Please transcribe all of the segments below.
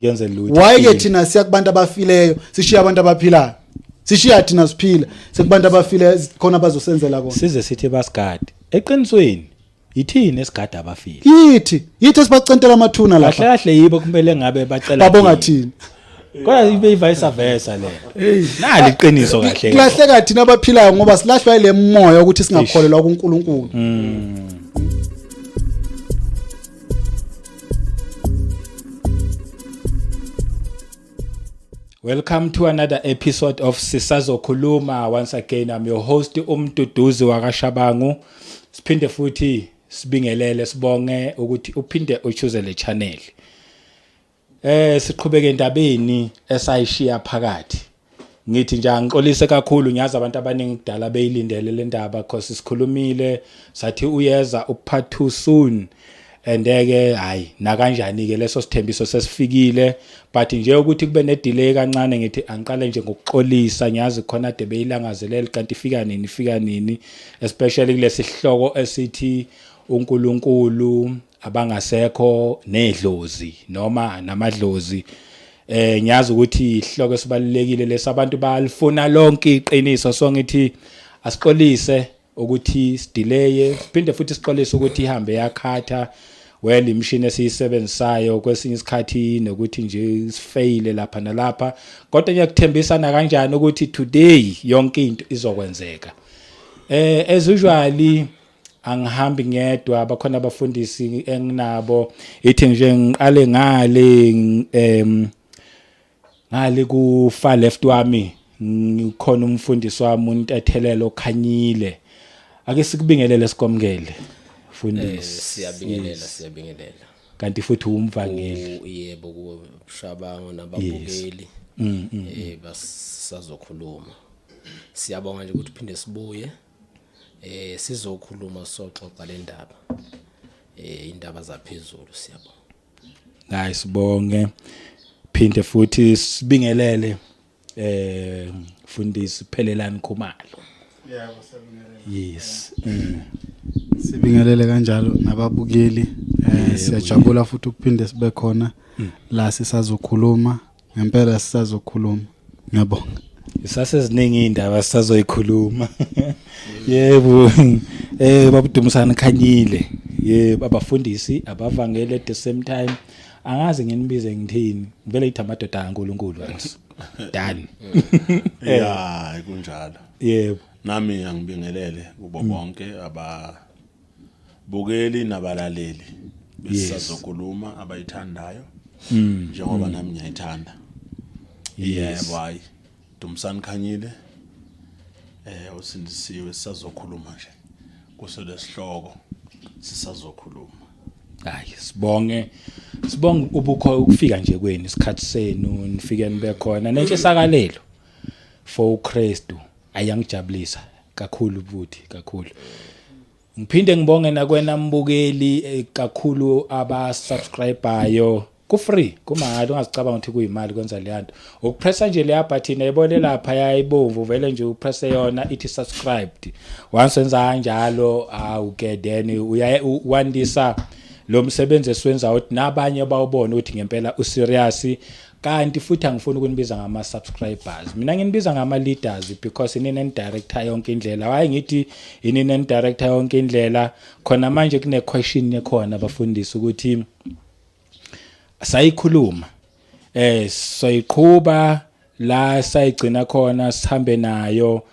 Yenze lutho. Why ke thina siya kubantu abafileyo, sishiya abantu abaphilayo? Sishiya thina siphila, sekubantu abafileyo khona bazosenzela kona. Size sithi basigade. Eqinisweni yithini esigada abafile? Yithi, yithi esibacentela amathuna Kahle lapha. kahle yibo kumele ngabe bacela. Babonga thina. thina. Kodwa ibe vice versa le. Nali iqiniso kahle. kahle. Kulahleka thina abaphilayo ngoba silahlwa ile moya ukuthi singakholelwa kuNkulunkulu. Welcome to another episode of Sisazokhuluma. Once again, I'm your host uMduduzi wakaShabangu. Siphinde futhi sibingelele sibonge ukuthi uphinde uchoose le channel. Siqhubeke endabeni esayishiya phakathi. Ngithi nje angixolise kakhulu, ngiyazi abantu abaningi kudala beyilindele le ndaba because sikhulumile sathi uyeza upart 2 soon. And ke hayi nakanjani ke leso sithembiso sesifikile, but nje ukuthi kube ne delay kancane, ngithi angiqale nje ngokuxolisa. Ngiyazi khona de beyilangazelela kanti ifika nini, ifika nini, especially kulesi sihloko esithi uNkulunkulu abangasekho nedlozi noma namadlozi. Ngiyazi ukuthi isihloko esibalulekile lesabantu balifuna lonke iqiniso, so ngithi asixolise ukuthi sidelay, siphinde futhi sixolise ukuthi ihambe yakhatha. Well, imishini esiyisebenzisayo kwesinye isikhathi nokuthi nje sifaile lapha nalapha, kodwa ngiyakuthembisa na kanjani ukuthi today yonke into izokwenzeka. As usually angihambi ngedwa, bakhona abafundisi enginabo. Ithi nje ngiqale ngale ngale ku far left wami ngikhona umfundisi wami uNtethelelo Khanyile. Ake sikubingelele sikwamukele mfundisi. Siyabingelela, siyabingelela. Kanti futhi umvangeli. Yebo, kuShabangu nababukeli basazokhuluma. Siyabonga nje ukuthi phinde sibuye sizokhuluma, soxoxa le ndaba, indaba zaphezulu. Siyabonga. Hayi, sibonge, phinde futhi sibingelele mfundisi Phelelani Khumalo. Yebo, siyabingelela. Yes. Sibingelele kanjalo nababukeli. Siyajabula futhi ukuphinde sibe khona la sisazokhuluma. Ngempela sisazokhuluma. Ngiyabonga. Isaseziningi indaba sisazoyikhuluma. Yebo. Babudumisana Khanyile. Yebo, abafundisi abavangeli at the same time. Angazi nginibize ngithini. Ngivele ithi amadoda kaNkuluNkulu guys. Done. Ya, kunjalo. Yebo. Nami angibingelele kubo bonke ababukeli nabalaleli besisazokhuluma abayithandayo. Njengoba nami ngiyayithanda. Yebo, hayi. Dumisani Khanyile. Usindisiwe, sisazokhuluma nje. Kuso lesihloko sisazokhuluma. Hayi, sibonge. Sibonge ubukho ukufika nje kwenu, isikhathi senu nifike nibe khona nentshisakalelo for uKristu ayangijabulisa kakhulu futhi kakhulu. Ngiphinde ngibonge nakwena mbukeli kakhulu abasubscribeayo. Ku free, kumahhala, ungazicabanga ukuthi kuyimali kwenza le nto. Ukupressa nje leya button ayibone lapha yayibomvu, vele nje upresse yona ithi subscribed. Once wenza kanjalo, awu ke then uya wandisa lo msebenzi esiwenza ukuthi nabanye bawubone ukuthi ngempela userious. Kanti futhi angifuni ukunibiza ngama subscribers, mina nginibiza ngama leaders because inini director yonke indlela. Hayi, ngithi inini director yonke indlela. Khona manje kune question ekhona abafundisi ukuthi sayikhuluma, soyiqhuba la sayigcina khona, sihambe nayo,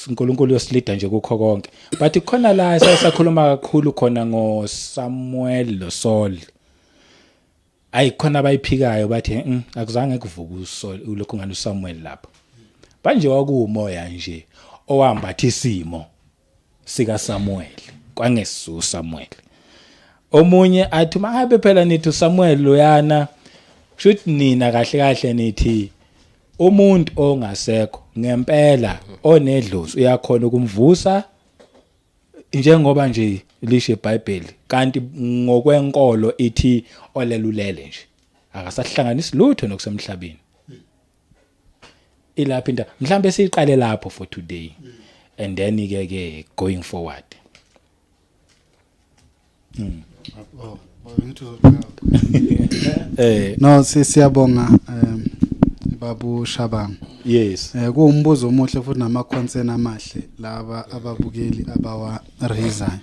uNkulunkulu uyosilida nje kukho konke, but khona la sayisakhuluma kakhulu khona ngo Samuel lo Saul. Ayi, khona abayiphikayo bathi akuzange kuvuka uSaul lokhu ngani uSamuel lapho, manje wakuumoya nje owambatha isimo sika Samuel, kwangesu Samuel. Omunye athi mangabe phela nithi uSamuel loyana, kushuthi nina kahle kahle nithi umuntu ongasekho ngempela onedlozi uyakhona ukumvusa njengoba nje lisho iBhayibheli, kanti ngokwenkolo ithi olelulele nje akasahlanganisi lutho nokusemhlabeni. Ilapha into mhlambe siqale lapho for today and then ke going forward. Oh, Ngithi uzoqala. No, siyabonga babu Shabang. Yes. Kuwumbuzo omuhle futhi nama concern amahle laba ababukeli abawa raisayo.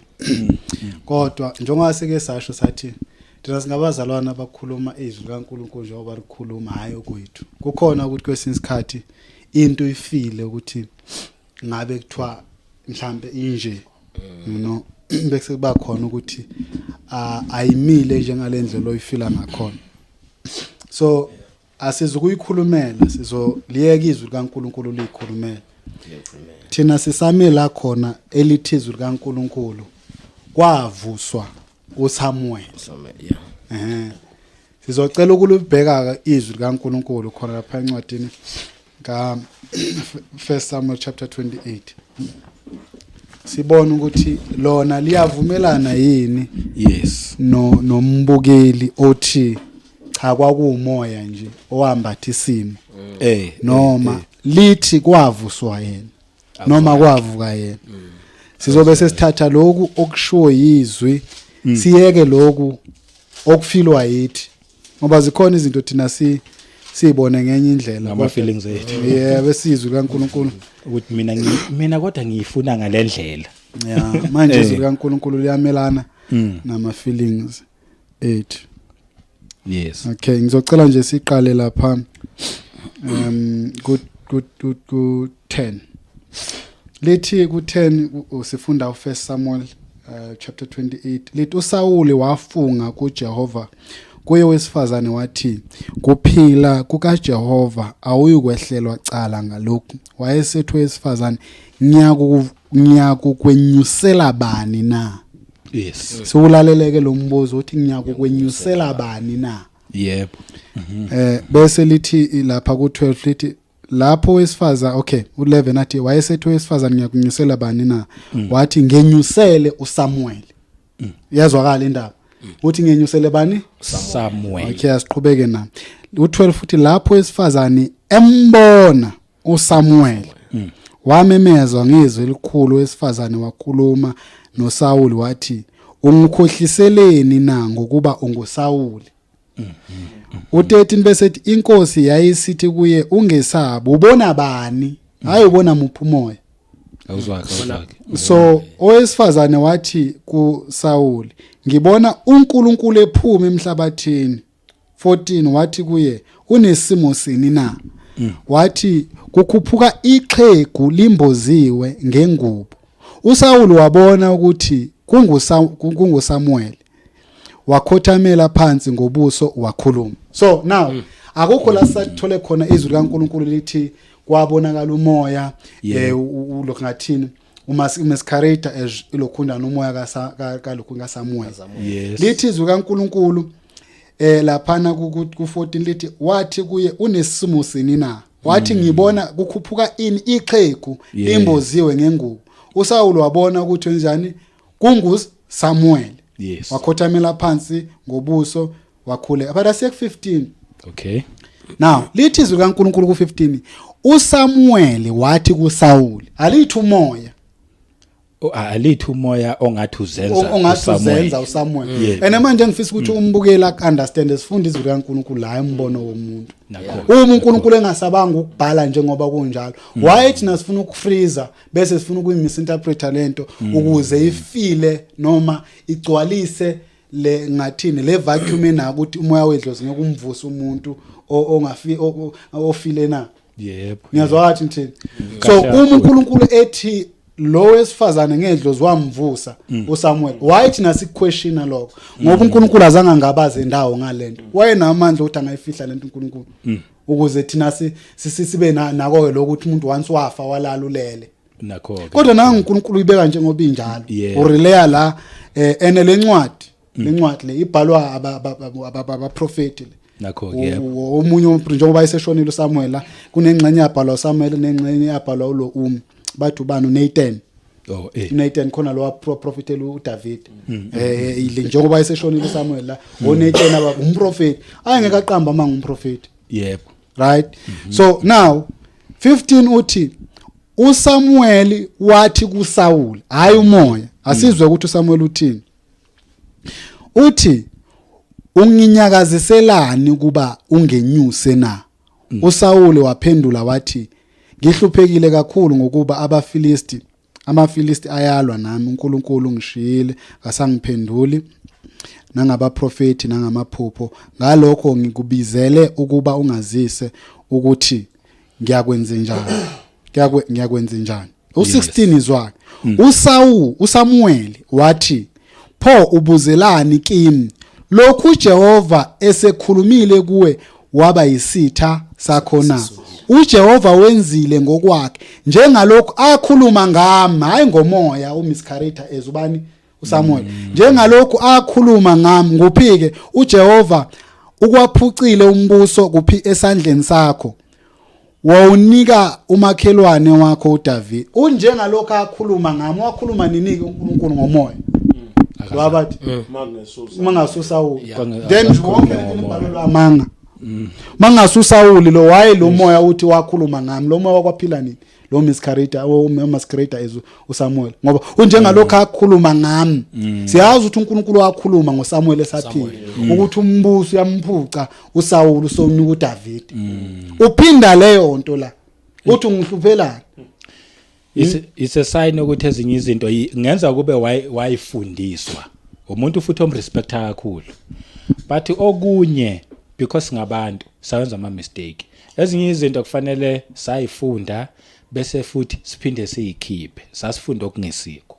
Kodwa njengoba sike sasho sathi thina singabazalwana abakhuluma izwi likaNkulunkulu njengoba likhuluma, hayi okwethu. Kukhona ukuthi kwesinye isikhathi into ifile ukuthi ngabe kuthiwa mhlambe inje, bese kuba khona ukuthi ayimile njengalendlela oyifila ngakhona. So asizukuyikhulumela, sizoliyeka izwi likaNkulunkulu liyikhulumela. Thina sisame la khona elithi izwi likaNkulunkulu kwavuswa uSamuel. Samuel, yeah. Sizocela ukulubheka izwi likaNkulunkulu khona lapha encwadini ka 1 Samuel chapter 28, sibone ukuthi lona liyavumelana yini no nombukeli othi cha, kwakuumoya nje owambatha isimo, noma lithi kwavuswa yena noma kwavuka yena. Sizobe sesithatha lokhu okushiwo yizwi, siyeke lokhu okufilwa yithi, ngoba zikhona izinto thina siyibone ngenye indlela. Ngama feelings ethu. Yeah, besizwi kaNkulunkulu ukuthi mina kodwa ngiyifuna ngalendlela. Yeah, manje izwi likaNkulunkulu liyamelana nama feelings ethu. Okay, ngizocela nje siqale lapha ku 10. Lithi ku 10, sifunda u1 Samuel chapter 28, lithi uSawuli wafunga kuJehova kuye wesifazane wathi, "Kuphila kukaJehova, awuyukwehlelwa cala ngalokhu." Wayesethi wesifazane, "Ngiyakukwenyusela bani na?" Siwulaleleke lo mbuzo uthi, "Ngiyakukwenyusela bani na?" Yebo. Bese lithi lapha ku12, lithi lapho wesifaza, okay, u11 athi, wayesethi wesifazane, "Ngiyakunyusela bani na?" Wathi, "Ngenyusele uSamuel." Iyazwakala indaba uthi, "Ngenyusele bani?" Samuel. Okay, asiqhubeke na u12 futhi. Lapho wesifazane embona uSamuel, wamemezwa ngezwi elikhulu. Wesifazane wakhuluma noSawuli wathi, "Ungikhohliseleni na ngokuba unguSawuli?" U13 bese ethi inkosi yayisithi kuye, "Ungesabi, ubona bani? Hayi, ubona muphi umoya?" Awuzwakhe, awuzwakhe. So owesifazane wathi kuSawuli, "Ngibona uNkulunkulu ephuma emhlabathini." 14 wathi kuye, "Unesimo sini na?" Wathi, "Kukhuphuka ixhegu limboziwe ngengubo." uSawuli wabona ukuthi kunguSamuel, wakhothamela phansi ngobuso, wakhuluma. So now akukho la sathole khona izwi likaNkulunkulu lithi kwabonakala umoya, lokhu ngathini, uma masquerade as ilokhundana umoya kalokhu kaSamuel. Lithi izwi kaNkulunkulu laphana ku 14, lithi wathi kuye, "Unesimo sini na?" Wathi, "Ngibona kukhuphuka ini? Ixhegu limboziwe ngengubo." uSawul wabona ukuthi njani, kungu Samuel. Wakhothamela phansi ngobuso, wakhuleka. But asiye ku 15. Okay. Now lithi izwi kaNkulunkulu ku 15, uSamuel wathi kuSawul, alithi umoya. Oh, alithi umoya ongathi uzenza ongathi uSamuel. uzenza uSamuel. Yeah. And manje ngifisa ukuthi umbukeli ak-understand, sifunda izwi likaNkulunkulu la, umbono womuntu. Nakho. Uma uNkulunkulu engasabanga ukubhala njengoba kunjalo, why thina sifuna ukufreeza bese sifuna ukuyimisinterpreta lento ukuze ifile noma igcwalise le ngathini le vacuum enako ukuthi umoya wedlozi ngeke umvuse umuntu ongafi ofile na? Yebo. Ngiyazwa wathi ngithini. So Kahle uma kakhulu. uNkulunkulu ethi lo wesifazane ngedlozi wamvusa uSamuel, why thina sikuquestiona lokho? Ngoba uNkulunkulu azange angabaze indawo ngalento, wayenamandla ukuthi angayifihla lento uNkulunkulu ukuze thina sibe nako lokho ukuthi umuntu once wafa walala ulele. Nakho ke. Kodwa nanga uNkulunkulu uyibeka njengoba injalo. Urelaya la ene lencwadi le ibhalwa abaprofeti le. Nakho ke, yebo. Omunye njengoba eseshonile uSamuel la, kunengxenye yabhalwa uSamuel, nengxenye yabhalwa ulo bathi ubani, uNathan. Oh. uNathan khona lo waprofetela uDavid. Ile njengoba eseshonile uSamuel la, oNathan aba umprofeti, ayengeke aqamba manga umprofeti. Yebo. Right, so now 15 uthi uSamuel wathi kuSaul, hayi umoya. Asizwe ukuthi uSamuel uthini. Uthi Unginyakaziselani ukuba ungenyuse na? USawule waphendula wathi, Ngihluphekile kakhulu ngokuba abaFilisti amaFilisti ayalwa nami, uNkulunkulu ungishiyile, kasangiphenduli nangabaprofethi nangamaphupho. Ngalokho ngikubizele ukuba ungazise ukuthi ngiyakwenze njani, ngiyakwenze njani. U16 izwake uSawu uSamuel wathi, pho ubuzelani kimi lokhu uJehova esekhulumile kuwe waba yisitha sakho na? UJehova wenzile ngokwakhe njengalokhu akhuluma ngami, hayi ngomoya umiscarrier ezubani uSamuel, njengalokhu akhuluma ngami. Nguphike uJehova ukwaphucile umbuso kuphi esandleni sakho, wawunika umakhelwane wakho uDavid. Unjengalokhu akhuluma ngami. Wakhuluma nini ke uNkulunkulu ngomoya? Wabathi mangasusa then wonke lento amanga mangasusa lo waye lo moya uthi wakhuluma ngami, lo moya wakwaphila nini lo miscarrier o masquerader as uSamuel, ngoba unjengalokho akhuluma ngami. Siyazi ukuthi uNkulunkulu wakhuluma ngoSamuel esaphila ukuthi umbuso uyamphuca uSaul usomnika uDavid. Uphinda leyo nto la, uthi ungihluphelani? It's a sign ukuthi ezinye izinto ngenza kube wayifundiswa umuntu futhi omrespecta kakhulu, but okunye because ngabantu sayenza ama mistake. Ezinye izinto kufanele sayifunda bese futhi siphinde siyikhiphe, sasifunda okungesikho,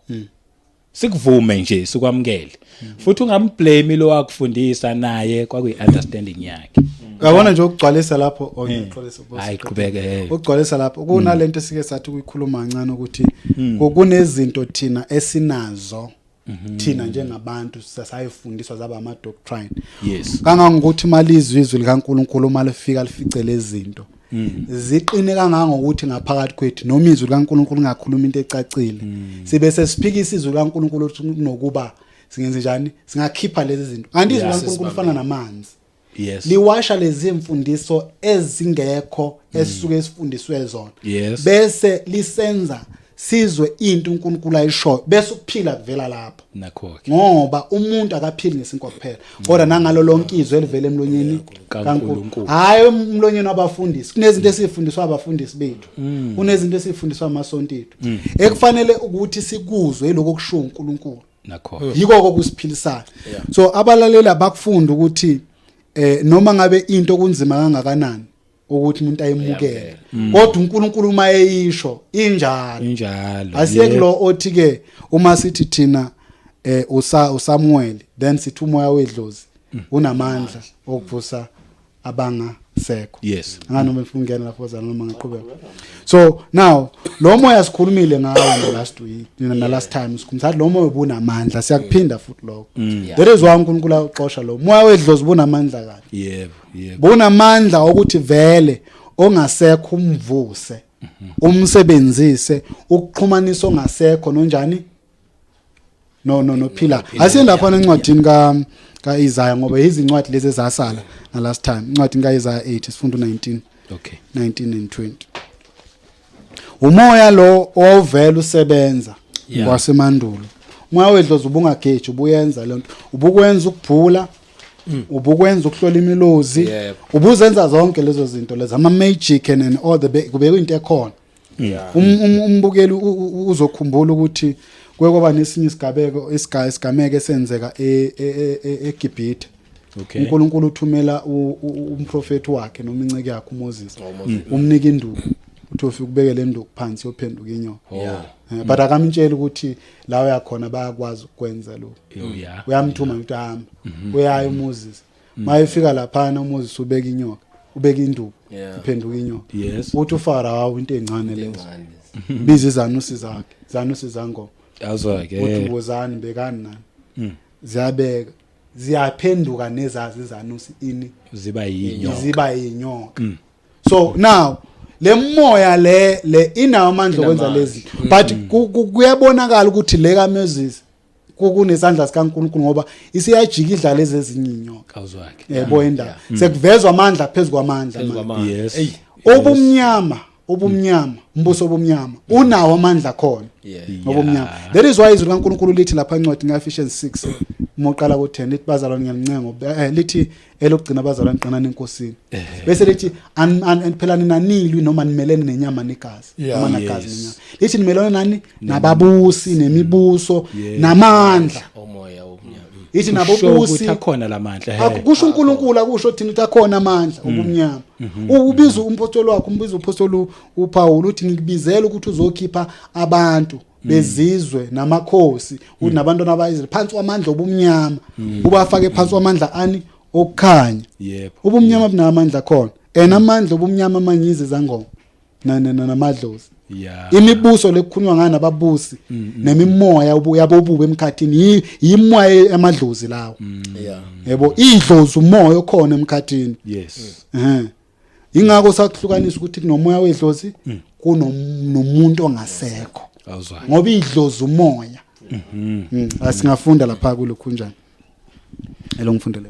sikuvume nje, sikwamukele, futhi ungamblame lo wakufundisa, naye kwakuyi understanding yakhe. Uyabona nje, ukugcwalisa lapho, oh, ngixolisa boss. Hayi, qhubeke. Ukugcwalisa lapho, kunalento esike sathi ukuyikhuluma kancane ukuthi kunezinto thina esinazo thina njengabantu sasayifundiswa zaba ama doctrine, kangangokuthi malizwi izwi likaNkuluNkulu uma lifika lifice lezi zinto ziqine kangangokuthi ngaphakathi kwethu, noma izwi likaNkuluNkulu lingakhuluma into ecacile, sibe sesiphikisa izwi likaNkuluNkulu ukuthi kunokuba singenze njani, singakhipha lezi zinto, kanti izwi likaNkuluNkulu lifana namanzi, liwasha lezi mfundiso ezingekho esisuke sifundiswe zona, bese lisenza sizwe into uNkulunkulu ayishoyo, bese ukuphila kuvela lapho. Nakho ke. Ngoba umuntu akaphili ngesinkwa kuphela, kodwa nangalo lonke izwi elivela emlonyeni kaNkulunkulu. Hayi emlonyeni wabafundisi. Kunezinto esifundiswa abafundisi bethu, kunezinto esifundiswa amasonto ethu ekufanele ukuthi sikuzwe lokho kushiwo uNkulunkulu. Nakho. Yiko kokusiphilisayo. So abalaleli abakufunda ukuthi noma ngabe into kunzima kangakanani ukuthi umuntu ayimukele, kodwa uNkulunkulu uma eyisho injalo. Injalo. Asiyeki lo othi ke uma sithi thina usa uSamuel, then sithi umoya wedlozi unamandla okuvusa abangasekho. Anganoma ngifuna ukungena lapho zana noma ngaqhubeka. So now lo moya sikhulumile ngawo last week na last time sikhuluma, sathi lo moya ubunamandla. Siyakuphinda futhi lokho. That is why uNkulunkulu axosha lo moya wedlozi, bunamandla kabi. yebo yebo Bunamandla ukuthi vele ongasekho umvuse, umsebenzise ukuxhumanisa ongasekho nonjani, no no nophila. Asiye lapha encwadini ka Isaiah, ngoba izincwadi lezi ezasala na last time. Incwadi ka Isaiah 8, sifundo 19. 19 and 20. Umoya lo owawuvela usebenza kwasemandulo, umoya wedlozi, ubungageji, ubuyenza lento, ubukwenza ukubhula, ubukwenza ukuhlola imilozi, ubuzenza zonke lezo zinto lezo, ama magic and all the kube kuyinto ekhona. Umbukeli uzokhumbula ukuthi kuye kwaba nesinye isigabeko isigameko esenzeka eGibhithe. uNkulunkulu uthumela umprofeti wakhe noma inceke yakhe uMoses, umnika induku, uthi ufika ubeke le nduku phansi, yophenduka inyoka. But akamtsheli ukuthi la uyakhona bayakwazi ukwenza lokho. Uyamthuma ukuthi hamba. Uyaya uMoses, mayefika laphana uMoses ubeka inyoka, ubeka induku, iphenduka inyoka. Uthi uFarao, into encane lezo. Encane. Biza izanusi zakhe, zanusi zangoma. Azwa ke. Uthi wozani, bekani nani. Ziyabeka, ziyaphenduka nezazi izanusi ini? Ziba yinyoka. Ziba yinyoka. So now le moya le inawo amandla okwenza Inamandla. lezi, but kuyabonakala ukuthi le kaMoses kunesandla sikaNkulunkulu, ngoba isiyajika idlala lezi ezinye inyoka. Awuzwa ke. Yebo, indaba sekuvezwa amandla phezu kwamandla Phezu manje. kwamandla. Yes. Eyi. Ubumnyama. Ubumnyama, umbuso obumnyama unawo amandla khona. Obumnyama. That is why izwi likaNkulunkulu lithi lapha encwadini kaEphesians 6 uma uqala ku-10 lithi, bazalwane, ngiyanincenga, lithi elokugcina, bazalwane, qinani enkosini. Bese lithi phela nina nilwi noma nimelene nenyama negazi noma nagazi nenyama. Lithi nimelene nani? Nababusi, nemibuso, namandla. Omoya omnyama. Ithi Kusho nababusi ukuthi akhona lamandla, he. Kusho uNkulunkulu, akusho thina, ukuthi akhona amandla obumnyama. Ubiza umpostoli wakhe, umbiza umpostoli uPaul, uthi ngikubizela ukuthi uzokhipha abantu bezizwe namakhosi, uthi nabantwana baIsrael phansi kwamandla obumnyama, ubafake phansi kwamandla ani? Okukhanya. Ubumnyama bunamandla khona, and amandla obumnyama amanyize zangoma namadlozi. Imibuso lekukhulunywa ngayo, nababusi, nemimoya yabobubi emkhathini, yimoya yamadlozi lawo. Yebo, idlozi umoya okhona emkhathini. Ingakho sakuhlukanisa ukuthi kunomoya wedlozi, kunomuntu ongasekho. Awuzwa. Ngoba idlozi umoya. Asingafunda lapha kulokhu njani, elongifundele.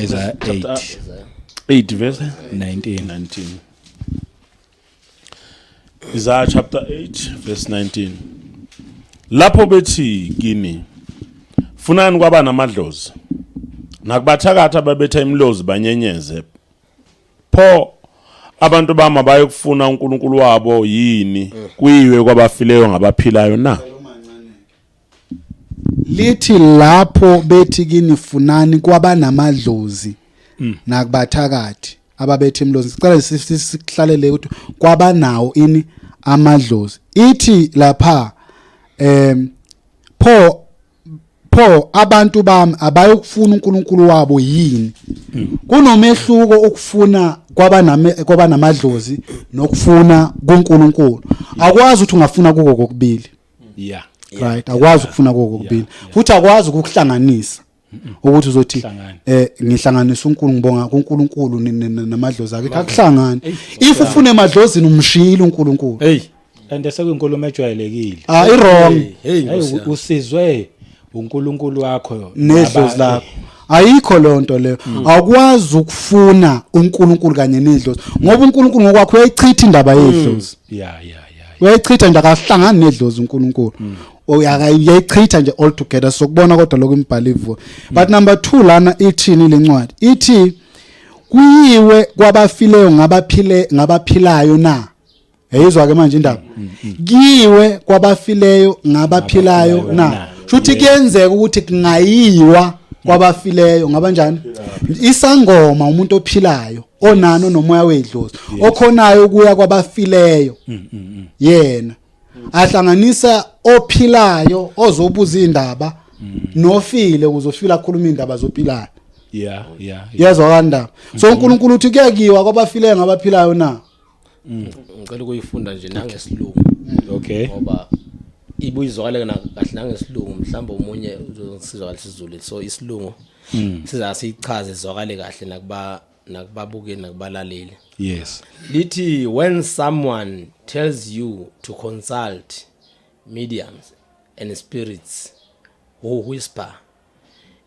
Isaiah 8. 8 verse 19. 19. Isaiah chapter 8 verse 19. Lapho bethi kini, funani kwaba namadlozi nakubathakathi ababetha imilozi banyenyeze, pho abantu bami abayokufuna uNkulunkulu wabo yini, kuyiwe kwabafileyo ngabaphilayo na? Lithi lapho bethi kini, funani kwabanamadlozi nakubathakathi ababethe imlozi, sicela sihlalele ukuthi kwabanawo ini? Amadlozi. Ithi lapha pho abantu bami abayokufuna uNkulunkulu wabo yini? Kunomehluko ukufuna kwabanamadlozi nokufuna kuNkulunkulu. Akwazi ukuthi ungafuna kuko kokubili. Right, akwazi ukufuna kuko kokubili, futhi akwazi ukukuhlanganisa ukuthi uzothi Hlangana. Ngihlanganisa uNkulunkulu, ngibonga kuNkulunkulu namadlozi akhe. Akuhlangani. If ufuna emadlozini, umshiyile uNkulunkulu. Hey, and sekuyinkulumo ejwayelekile. Ah, i wrong. Hey. Hey. Nkosi yami. Usizwe uNkulunkulu wakho nedlozi lakho. Ayikho leyo nto leyo. Awukwazi ukufuna uNkulunkulu kanye nedlozi, ngoba uNkulunkulu ngokwakho uyayichitha indaba yedlozi. Uyayichitha nje, akahlangani nedlozi uNkulunkulu. Uyayichitha nje altogether. Sokubona kodwa lokho imibhalo ivuka. But number 2 lana ithini lencwadi? Ithi kuyiwe kwabafileyo ngabaphile ngabaphilayo na? Yayizwa ke manje indaba, kiwe kwabafileyo ngabaphilayo na? Shuthi kuyenzeka ukuthi kungayiwa kwabafileyo ngabanjani? Isangoma umuntu ophilayo onano nomoya wedlozi, okhonayo ukuya kwabafileyo. Yena ahlanganisa ophilayo ozobuza indaba nofile, uzofila akhuluma indaba zophilayo. Yezwa kandaba. So uNkulunkulu uthi kuyakiwa kwabafileyo ngabaphilayo na? Ngicela ukuyifunda nje nangesilungu ngoba ibuyizwakale kahle nangesilungu, mhlawumbe omunye uzosizwa kahle isiZulu. So isilungu siza sichaze izwakale kahle nakuba nakubabukeli nakubalaleli. Lithi, when someone tells you to consult mediums and spirits who whisper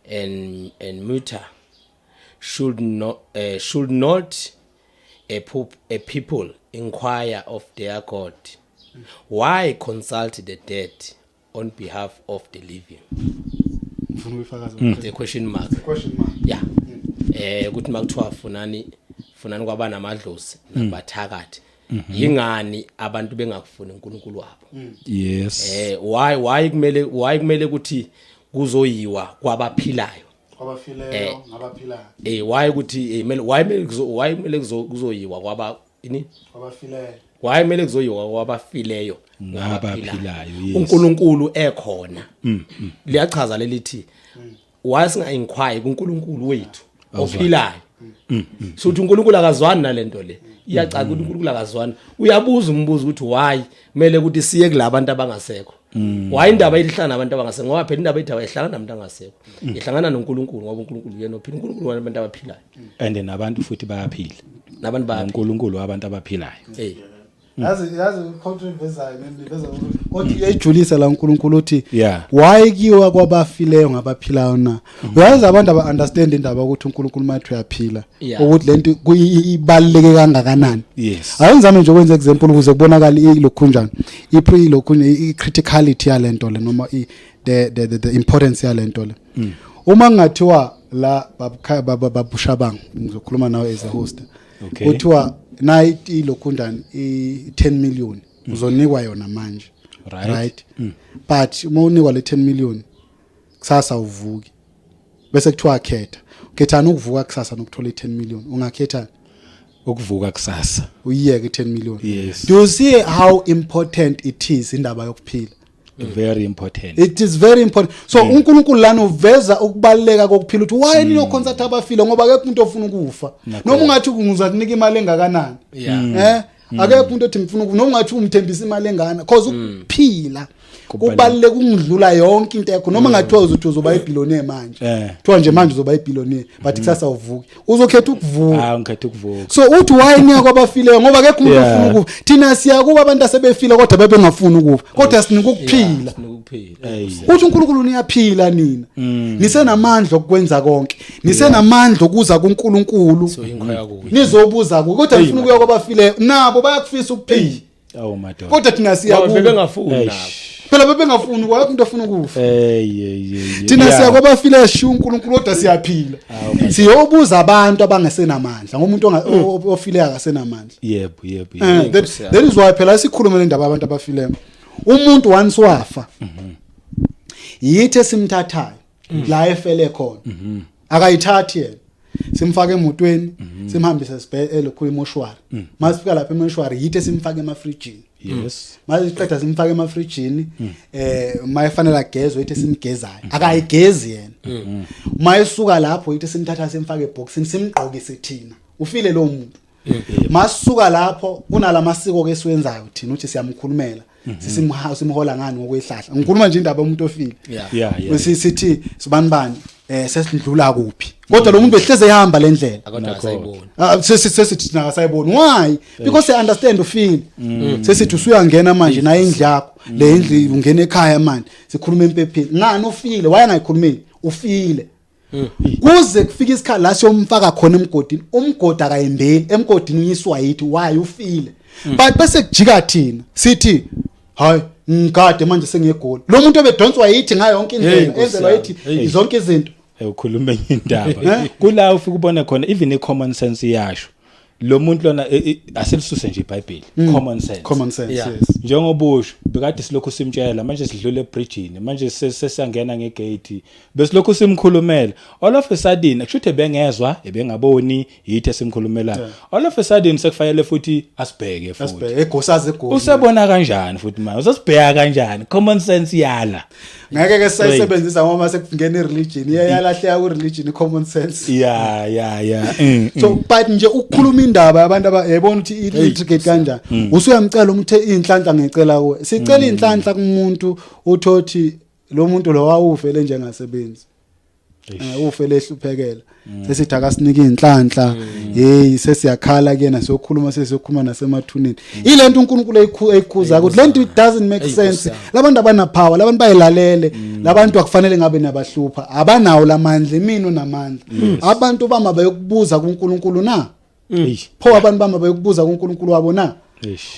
and mutter, should not a people inquire of their God? Why consult the dead on behalf of the living? Ngifuna ukuyifakaza. The question mark. Question mark. Yeah, ukuthi makuthiwa funani, funani kwaba namadlozi nabathakathi, yingani abantu bengakufuni uNkulunkulu wabo? Why kumele ukuthi kuzoyiwa kwabaphilayo? Kwabafileyo ngabaphilayo. Why ukuthi why kumele kuzoyiwa kwaba ini? Kwabafileyo. Why kumele kuzoyiwa kwabafileyo? Ngabaphilayo, yes. uNkulunkulu ekhona. Liyachaza lelithi why singa inquire kuNkulunkulu wethu ophilayo. So uthi uNkulunkulu akazwani nalento le. Iyacaca ukuthi uNkulunkulu akazwani. Uyabuza umbuzo ukuthi why kumele ukuthi siye kulabantu abangasekho? Why indaba ihlangana nabantu abangasekho? Ngoba phela indaba ithi ayihlangana nabantu abangasekho, ihlangana noNkulunkulu, ngoba uNkulunkulu uyena ophila, uNkulunkulu wabantu abaphilayo. And nabantu futhi bayaphila. Nabantu bayaphila. uNkulunkulu wabantu abaphilayo. Yazi i-controversial niveza kodwa iyayijulisa la uNkulunkulu uthi why kiwa kwabafileyo ngabaphilayo na. Uyazi abantu aba understand indaba ukuthi uNkulunkulu mathi uyaphila ukuthi lento ibaluleke kangakanani. Ayenzame nje ukwenza example ukuze kubonakale ilokhunjani i-pre i-criticality yalento le noma the importance yalento le. Uma ngathiwa la babushabang ngizokhuluma nawe as a host. Kuthiwa nayi ilokhunjani i-10 million uzonikwa yona manje. Right? But uma unikwa le 10 million kusasa uvuki. Bese kuthiwa khetha. Khethani ukuvuka kusasa nokuthola i-10 million. Ungakhetha ukuvuka kusasa. Uyiyeke i-10 million. Yes. Do you see how important it is indaba yokuphila? Very important. It is very important. So uNkulunkulu lana uveza ukubaluleka kokuphila ukuthi why niyo consult abafile ngoba akekho umuntu ofuna ukufa. Noma ungathi ngiza kunika imali engakanani. Akekho umuntu othi ngifuna noma ungathi umthembisa imali engana because ukuphila kubaluleka ukudlula yonke into yakho noma ngathiwa uzothi uzoba ibillionaire manje. Kuthiwa nje manje uzoba ibillionaire but kusasa uvuki. Uzokhetha ukuvuka. Ngikhetha ukuvuka. So uthi why niya kwabafileyo ngoba akekho umuntu ofuna ukufa. Thina siya kuba abantu asebefile kodwa bebengafuni ukufa. Kodwa sinika ukuphila. Uthi uNkulunkulu niyaphila nina. Nisenamandla okwenza konke. Nisenamandla okuza kuNkulunkulu. Nizobuza kuye kodwa nifuna ukuya kwabafileyo. Nabo bayakufisa ukuphila. Awu madoda. Kodwa thina siya kubo. Bebengafuni. Phela bebengafuni kwakho umuntu ofuna ukufa. Thina siya kwabafileyo shiya uNkulunkulu kodwa siyaphila. Siyobuza abantu abangesenamandla ngomuntu ofileyo akasenamandla. Yebo. That is why phela sikhuluma le ndaba abantu abafileyo. Umuntu once wafa. Yithi esimthathayo la efele khona. Akayithathi yena. Simfake emotweni, simhambise sibheke lokhu emoshwari. Masifika lapha emoshwari yithi simfake emafrijini. Yes. Masiqeda simfake emafrijini mayefanele agezwe yithi simgezayo. Akayigezi yena. Mayesuka lapho yithi simthatha simfake eboxini simgqokise thina. Ufile lo muntu. Masuka lapho kunalamasiko ke esiwenzayo thina uthi siyamkhulumela. Sisimhola ngani ngokwehlahla. Ngikhuluma nje indaba yomuntu ofile. Sithi sibanibani sesidlula kuphi. Kodwa lo muntu behleze ehamba le ndlela. Kodwa akasayiboni. Sesithi thina akasayiboni. Why? Because I understand ufile. Sesithi usuyangena manje naye indlu yakho. Le indlu ungena ekhaya manje. Sikhuluma empepheni. Ngani ufile? Why angayikhulumeli? Ufile. Kuze kufika isikhathi la siyomfaka khona emgodini. Umgodi akayimbeli. Emgodini uyiswa yithi why ufile. But bese kujika thina sithi hayi ngigade manje sengiyegoli. Lo muntu obedonswa yithi ngayo yonke indlela enzelwa yithi zonke izinto. Ukhuluma enye indaba. Kula ufika ubone khona even i common sense iyasho. Lo muntu lona asilisuse nje iBhayibheli. Common sense. Common sense, yes. Njengobusho bekade silokhu simtshela manje sidlule ebridgini manje sesiyangena ngegate besilokhu simkhulumela. All of a sudden akusho bengezwa ebengaboni yithi esimkhulumela. All of a sudden sekufanele futhi asibheke futhi. Asibheke egosaze egoli. Usebona kanjani futhi manje? Usasibheka kanjani? Common sense yala. Ngeke ke sayisebenzisa ngoba sekungena ireligion iyalahleka ku religion common sense. Yeah. So but nje ukukhuluma indaba yabantu abayibona ukuthi intricate kanjani. Usuyamcela umuntu inhlanhla ngicela kuwe. Sicela inhlanhla kumuntu uthothi lo muntu lo wawufele njengasebenzi. Ufele ehluphekela. Sesithi akasinike inhlanhla. Hey sesiyakhala kuyena siyokhuluma sesiyokhuluma nasemathuneni. Ilento uNkulunkulu eyikhuza ukuthi lento it doesn't make sense. Labantu abana power, labantu bayilalele, labantu akufanele ngabe nabahlupha. Abanawo lamandla, imini unamandla. Abantu bama bayokubuza kuNkulunkulu na? Pho abantu bama bayokubuza kuNkulunkulu wabo na?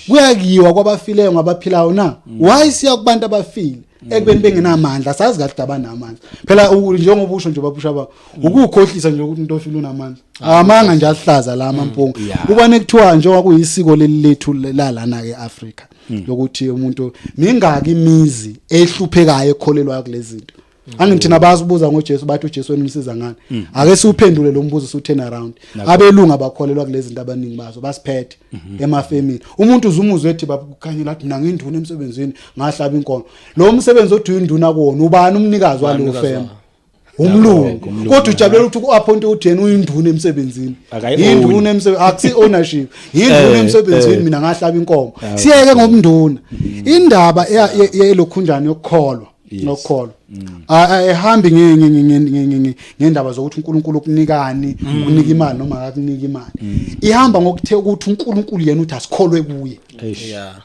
Kuyakiwa kwabafileyo ngabaphilayo na? Why siya kubantu abafile ekubeni bengenamandla? Sazi kahle abanamandla. Phela njengoba usho nje babusha ba ukukhohlisa nje ukuthi umuntu ofile unamandla. Amanga nje ahlaza la amampunga. Ubane kuthiwa njengoba kuyisiko leli lethu lalana ke eAfrica lokuthi umuntu mingaki imizi ehluphekayo ekholelwa kulezi zinto. Angithina bazibuza ngoJesu bathi uJesu wena umsiza ngani. Ake siuphendule lo mbuzo su turn around. Abelungu abakholelwa kulezi zinto abaningi bazo basiphethe emafemini. Umuntu uzumuzwe ethi babukhanye lathi mina nginduna emsebenzini ngahlaba inkomo. Lo msebenzi othi uyinduna kuwona ubani umnikazi walo fema? Umlungu. Kodwa ujabulela ukuthi uappoint uthi yena uyinduna emsebenzini. Induna emsebenzini akusi ownership. Yinduna emsebenzini mina ngahlaba inkomo. Siyeke ngobunduna. Indaba yelokhunjani yokukholwa. Nokukholwa ayihambi ngendaba zokuthi uNkulunkulu ukunikani, ukunika imali noma akakunika imali. Ihamba ngokuthe ukuthi uNkulunkulu yena uthi asikholwe kuye. Eish. Yeah.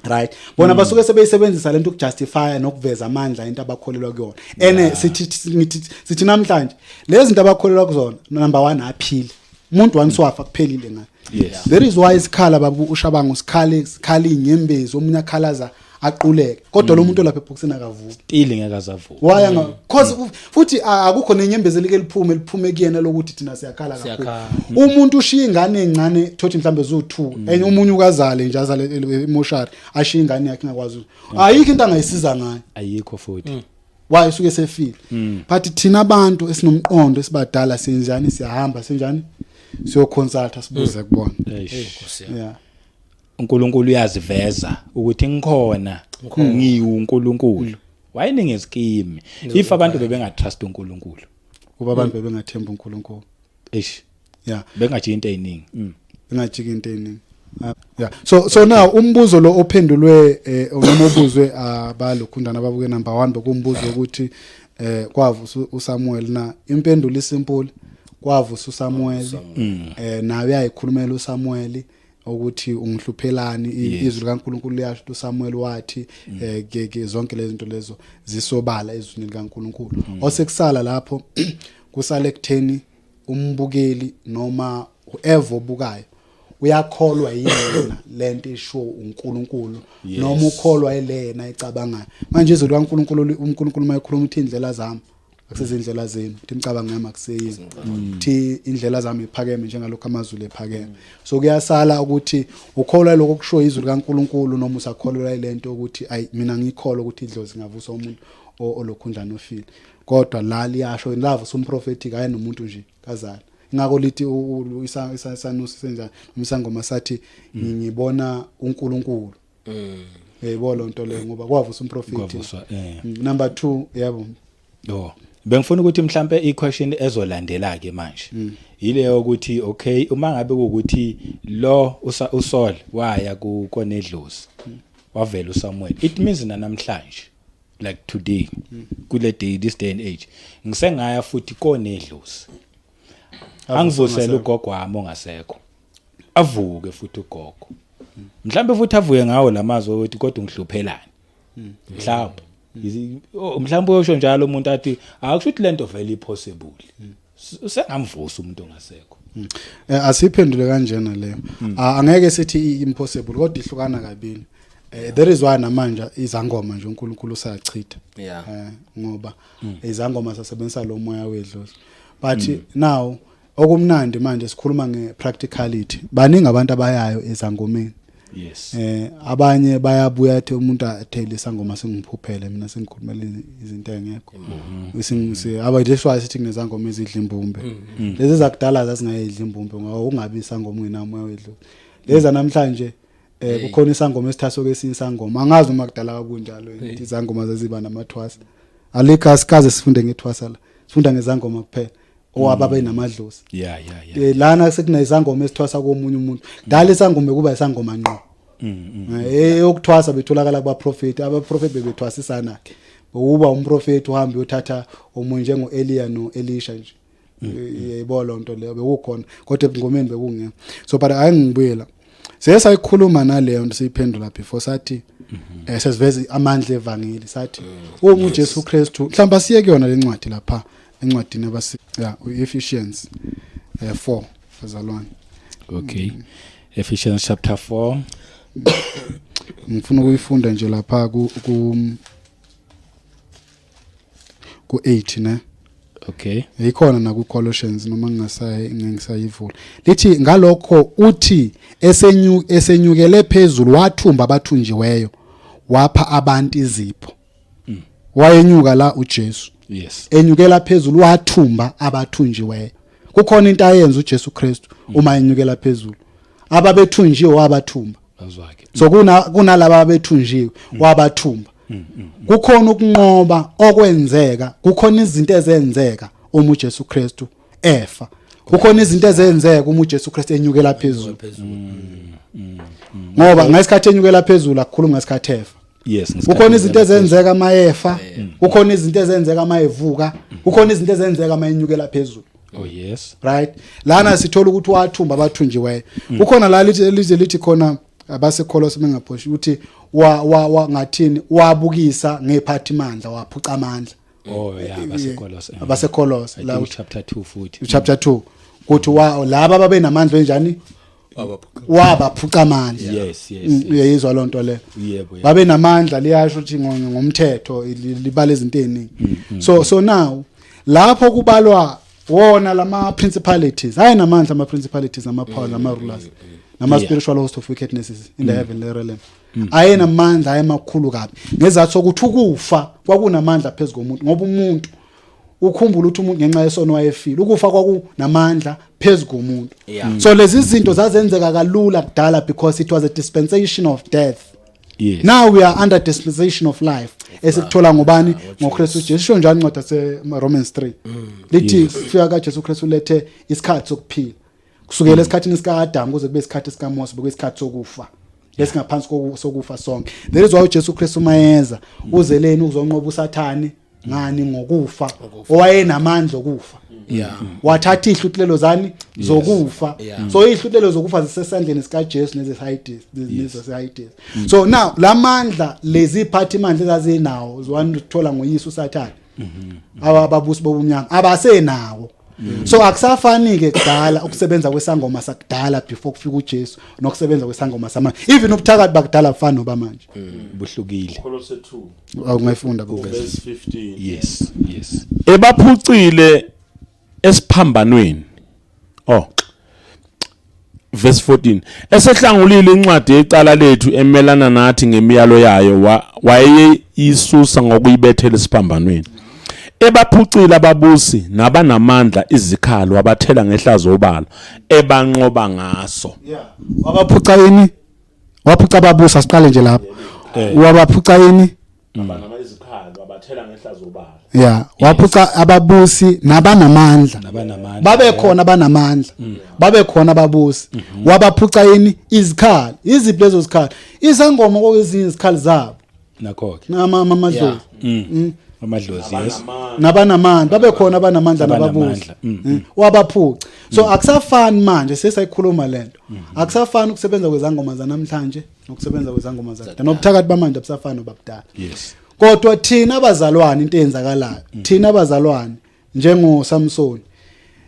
Right, bona basuke sebeyisebenzisa lento ukujustify nokuveza amandla into abakholelwa kuyona. Ene sithi ngithi sithi namhlanje lezi zinto abakholelwa kuzona, number 1, aphile umuntu once wafa, kuphelile ngaye. There is why isikhala babu ushabango sikhale, sikhala inyembezi, omunye akhalaza aquleke, kodwa lo muntu lapha ebhokisini akavuki. Still ngeke azavuka. Why anga cause futhi akukho nenyembezi elike liphume kuyena lokuthi thina siyakhala kakhulu. Siyakhala. Umuntu ushiya ingane encane, thothi mhlambe zu2, enye omunye ukazale nje, azale emoshari, ashiya ingane yakhe ingakwazi, ayikho into angayisiza ngayo. Ayikho futhi. Why? Usuke sefile. But thina abantu esinomqondo, esibadala, senjani? Siyahamba senjani? Siyoconsulta, sibuze kubona. Eish. Yeah. uNkulunkulu uyaziveza ukuthi ngikhona, ngiwuNkulunkulu. Wayeningezikimi if abantu bebengatrust uNkulunkulu. Kuba abantu bebengathemba uNkulunkulu. Eish. Bengajiki into eziningi. Bengajiki into eziningi. Yeah, so now umbuzo lo ophendulwe noma obuzwe abalokhundana ababuke, number 1 bekumbuzo ukuthi kwavusa uSamuel na. Impendulo isimple, kwavusa uSamuel. Nawe uyayikhulumela uSamuel ukuthi ungihluphelani. Izwi likaNkuluNkulu liyasho ukuthi uSamuel wathi ke zonke lezi zinto lezo zisobala ezwini likaNkuluNkulu. Osekusala lapho kusale kutheni umbukeli noma whoever obukayo uyakholwa yena lento esho uNkulunkulu noma ukholwa yilena ecabangayo. Manje izwi likaNkuluNkulu, uNkulunkulu mayekhuluma uthi indlela zami akusezindlela zenu, uthi imicabango yami akuseyini, uthi indlela zami iphakeme njengalokho amazulu ephakeme. So kuyasala ukuthi ukholwa lokho kusho izwi likaNkuluNkulu noma usakholelwa ilento ukuthi ayi, mina ngikholwa ukuthi idlozi ngavusa umuntu olokhundlana ofile. Kodwa la liyasho lavusa umprofeti kaye nomuntu nje kazala. Ingakho lithi isanusi senjani noma isangoma sathi ngibona uNkulunkulu. Uyayibona lonto leyo, ngoba kwavusa umprofeti. Kwavuswa. Number 2, yebo. Oh. Bengifuna ukuthi mhlambe iquestion ezolandela ke manje yileyo ukuthi, okay, uma ngabe kuukuthi lo uSaul waya ku konedlozi, wavela uSamuel, it means namhlanje, like today, kule day, this day and age, ngisengaya futhi konedlozi angivusele ugogo wami ongasekho, avuke futhi ugogo, mhlambe futhi avuke ngawo lamazwi ukuthi kodwa ungihluphelani mhlawumbe. Oh, mhlawumbe uyosho njalo umuntu athi akusho ukuthi lento vele impossible. Usengamvusa umuntu ongasekho. Asiphendule kanjena leyo. Angeke sithi impossible, kodwa ihlukana kabili. There is why namanje izangoma nje uNkulunkulu usachitha. Ngoba izangoma sasebenzisa lo moya wedlozi. But now okumnandi manje sikhuluma ngepracticality. Baningi abantu abayayo ezangomeni. Abanye bayabuya athi umuntu athele isangoma sengiphuphele mina, sengikhulumela izinto engekho. Isingisi aba, that's why sithi kunezangoma ezidla imbumbe. Lezi zakudala zazingayidla imbumbe ngoba ungabi isangoma ungenamoya wedlozi. Lezi namhlanje kukhona isangoma esithaso kesinye isangoma. Angazi uma kudala kunjalo ukuthi izangoma zaziba namathwasa. Alikho, asikaze sifunde ngethwasa la. Sifunda ngezangoma kuphela owaba benamadlozi. Lana sekunezangoma esithwasa komunye umuntu. Dala isangoma kuba isangoma ngqo. Eyokuthwasa betholakala kubaprofeti, abaprofeti bebethwasisana ke. Ukuba umprofeti uhambe uyothatha omunye njengoEliya noElisha nje. Yebo, lonto leyo bekukhona, kodwa ebungomeni bekungekho. So but ayingibuyela. Siye sayikhuluma naleyo nto, siyiphendula before, sathi sesiveza amandla evangeli, sathi uma uJesu Kristu, mhlawumbe asiye kuyona lencwadi lapha, encwadini abasi, yeah, uEphesians 4, bazalwane. Okay, Ephesians chapter 4. Ngifuna ukuyifunda nje lapha ku 8 ne. Okay. Ikhona na ku Colossians noma ngingasayi ngisayivula. Lithi ngalokho uthi esenyukele phezulu, wathumba abathunjiweyo, wapha abantu izipho. Wayenyuka la uJesu. Enyukela phezulu wathumba abathunjiweyo. Kukhona into ayenza uJesu Kristu uma enyukela phezulu. Ababethunjiwe wabathumba. Azwakhe. So kunalaba abethunjiwe wabathumba. Kukhona ukunqoba okwenzeka, kukhona izinto ezenzeka uma uJesu Kristu efa, kukhona izinto ezenzeka uma uJesu Kristu enyukela phezulu, ngoba ngesikhathi enyukela phezulu akukhuluma ngesikhathi efa. Yes, ngesikhathi Kukhona izinto ezenzeka mayefa, kukhona izinto ezenzeka mayevuka, kukhona izinto ezenzeka mayenyukela phezulu. Oh yes. Right, lana sithola ukuthi wathumba abathunjiweyo. Kukhona la lithi lize lithi khona abaseKholose bengaphoshi ukuthi wa wa ngathini, wabukisa ngephathimandla, waphuca amandla. Oh yeah, abaseKolose. AbaseKolose I la think chapter 2 futhi. Chapter 2, kuthi wa laba ababenamandla enjani, wabaphuca amandla. Yes. Uyayizwa lonto le? Yebo. Babe namandla, liyasho ukuthi ngomthetho libala izinto eziningi. So now lapho kubalwa wona lama principalities ayinamandla, ama principalities, nama powers, nama rulers, nama spiritual host of wickednesses in the heavenly realm, ayenamandla ayemakhulu kabi, ngezathu sokuthi ukufa kwakunamandla phezulu komuntu, ngoba umuntu, ukhumbula ukuthi umuntu ngenxa yesono wayefile, ukufa kwakunamandla phezu komuntu. So lezi zinto zazenzeka kalula kudala because it was a dispensation of death. Now we are under dispensation of life, esikuthola ngobani? NgoKristu Jesu. Isho njani incwadi yase Romans 3? Lithi kufika kaJesu Kristu lethe isikhathi sokuphila. Kusukela esikhathini sika Adam kuze kube isikhathi sikaMose, bekuyisikhathi sokufa lesingaphansi sokufa sonke. There is why uJesu Kristu mayeza uzeleni ukuzonqoba uSathane ngani? Ngokufa, owayenamandla okufa. Wathatha ihluthulelo zani? Zokufa. So ihluthulelo zokufa zisesandleni sikaJesu nezehayidesi, nezasehayidesi. So now lamandla, lezi phathi imandla ezazinawo ziwanithola ngoyise uSathane, ababusi bobumnyama abasenawo. So akusafani ke kudala ukusebenza kwesangoma sakudala before kufika uJesu nokusebenza kwesangoma samanje. Even ubuthakathi bakudala bufana noba manje. Buhlukile. Kolose 2. Awungayifunda buvesi. Verse 15. Yes. Ebaphucile esiphambanweni. Oh, verse 14, esehlangulile incwadi yecala lethu emelana nathi ngemiyalo yayo, wayeyisusa ngokuyibethela esiphambanweni. Ebaphucile ababusi nabanamandla izikhali, wabathela ngehlazo obala, ebanqoba ngaso. Yeah, wabaphuca yini? Waphuca ababusa, siqale nje lapho. Wabaphuca yini? Abanama izikhali, wabathela ngehlazo obala. Yeah, waphuca ababusi nabanamandla. Nabanamandla. Babe khona abanamandla, babe khona ababusi, wabaphuca yini? Izikhali. Iziphi lezo zikhali? Isangoma kwezinye izikhali zabo. Nakho ke. Nama amadlozi. Amadlozi, yes. Nabanamandla, babe khona abanamandla nababusi. Abanamandla, Wabaphuca. So akusafani manje, sesiyikhuluma lento, akusafani ukusebenza kwezangoma zanamhlanje nokusebenza kwezangoma zakudala, nobuthakathi bamanje abusafani nobakudala. Kodwa thina abazalwane, into eyenzakalayo, thina abazalwane njengo Samson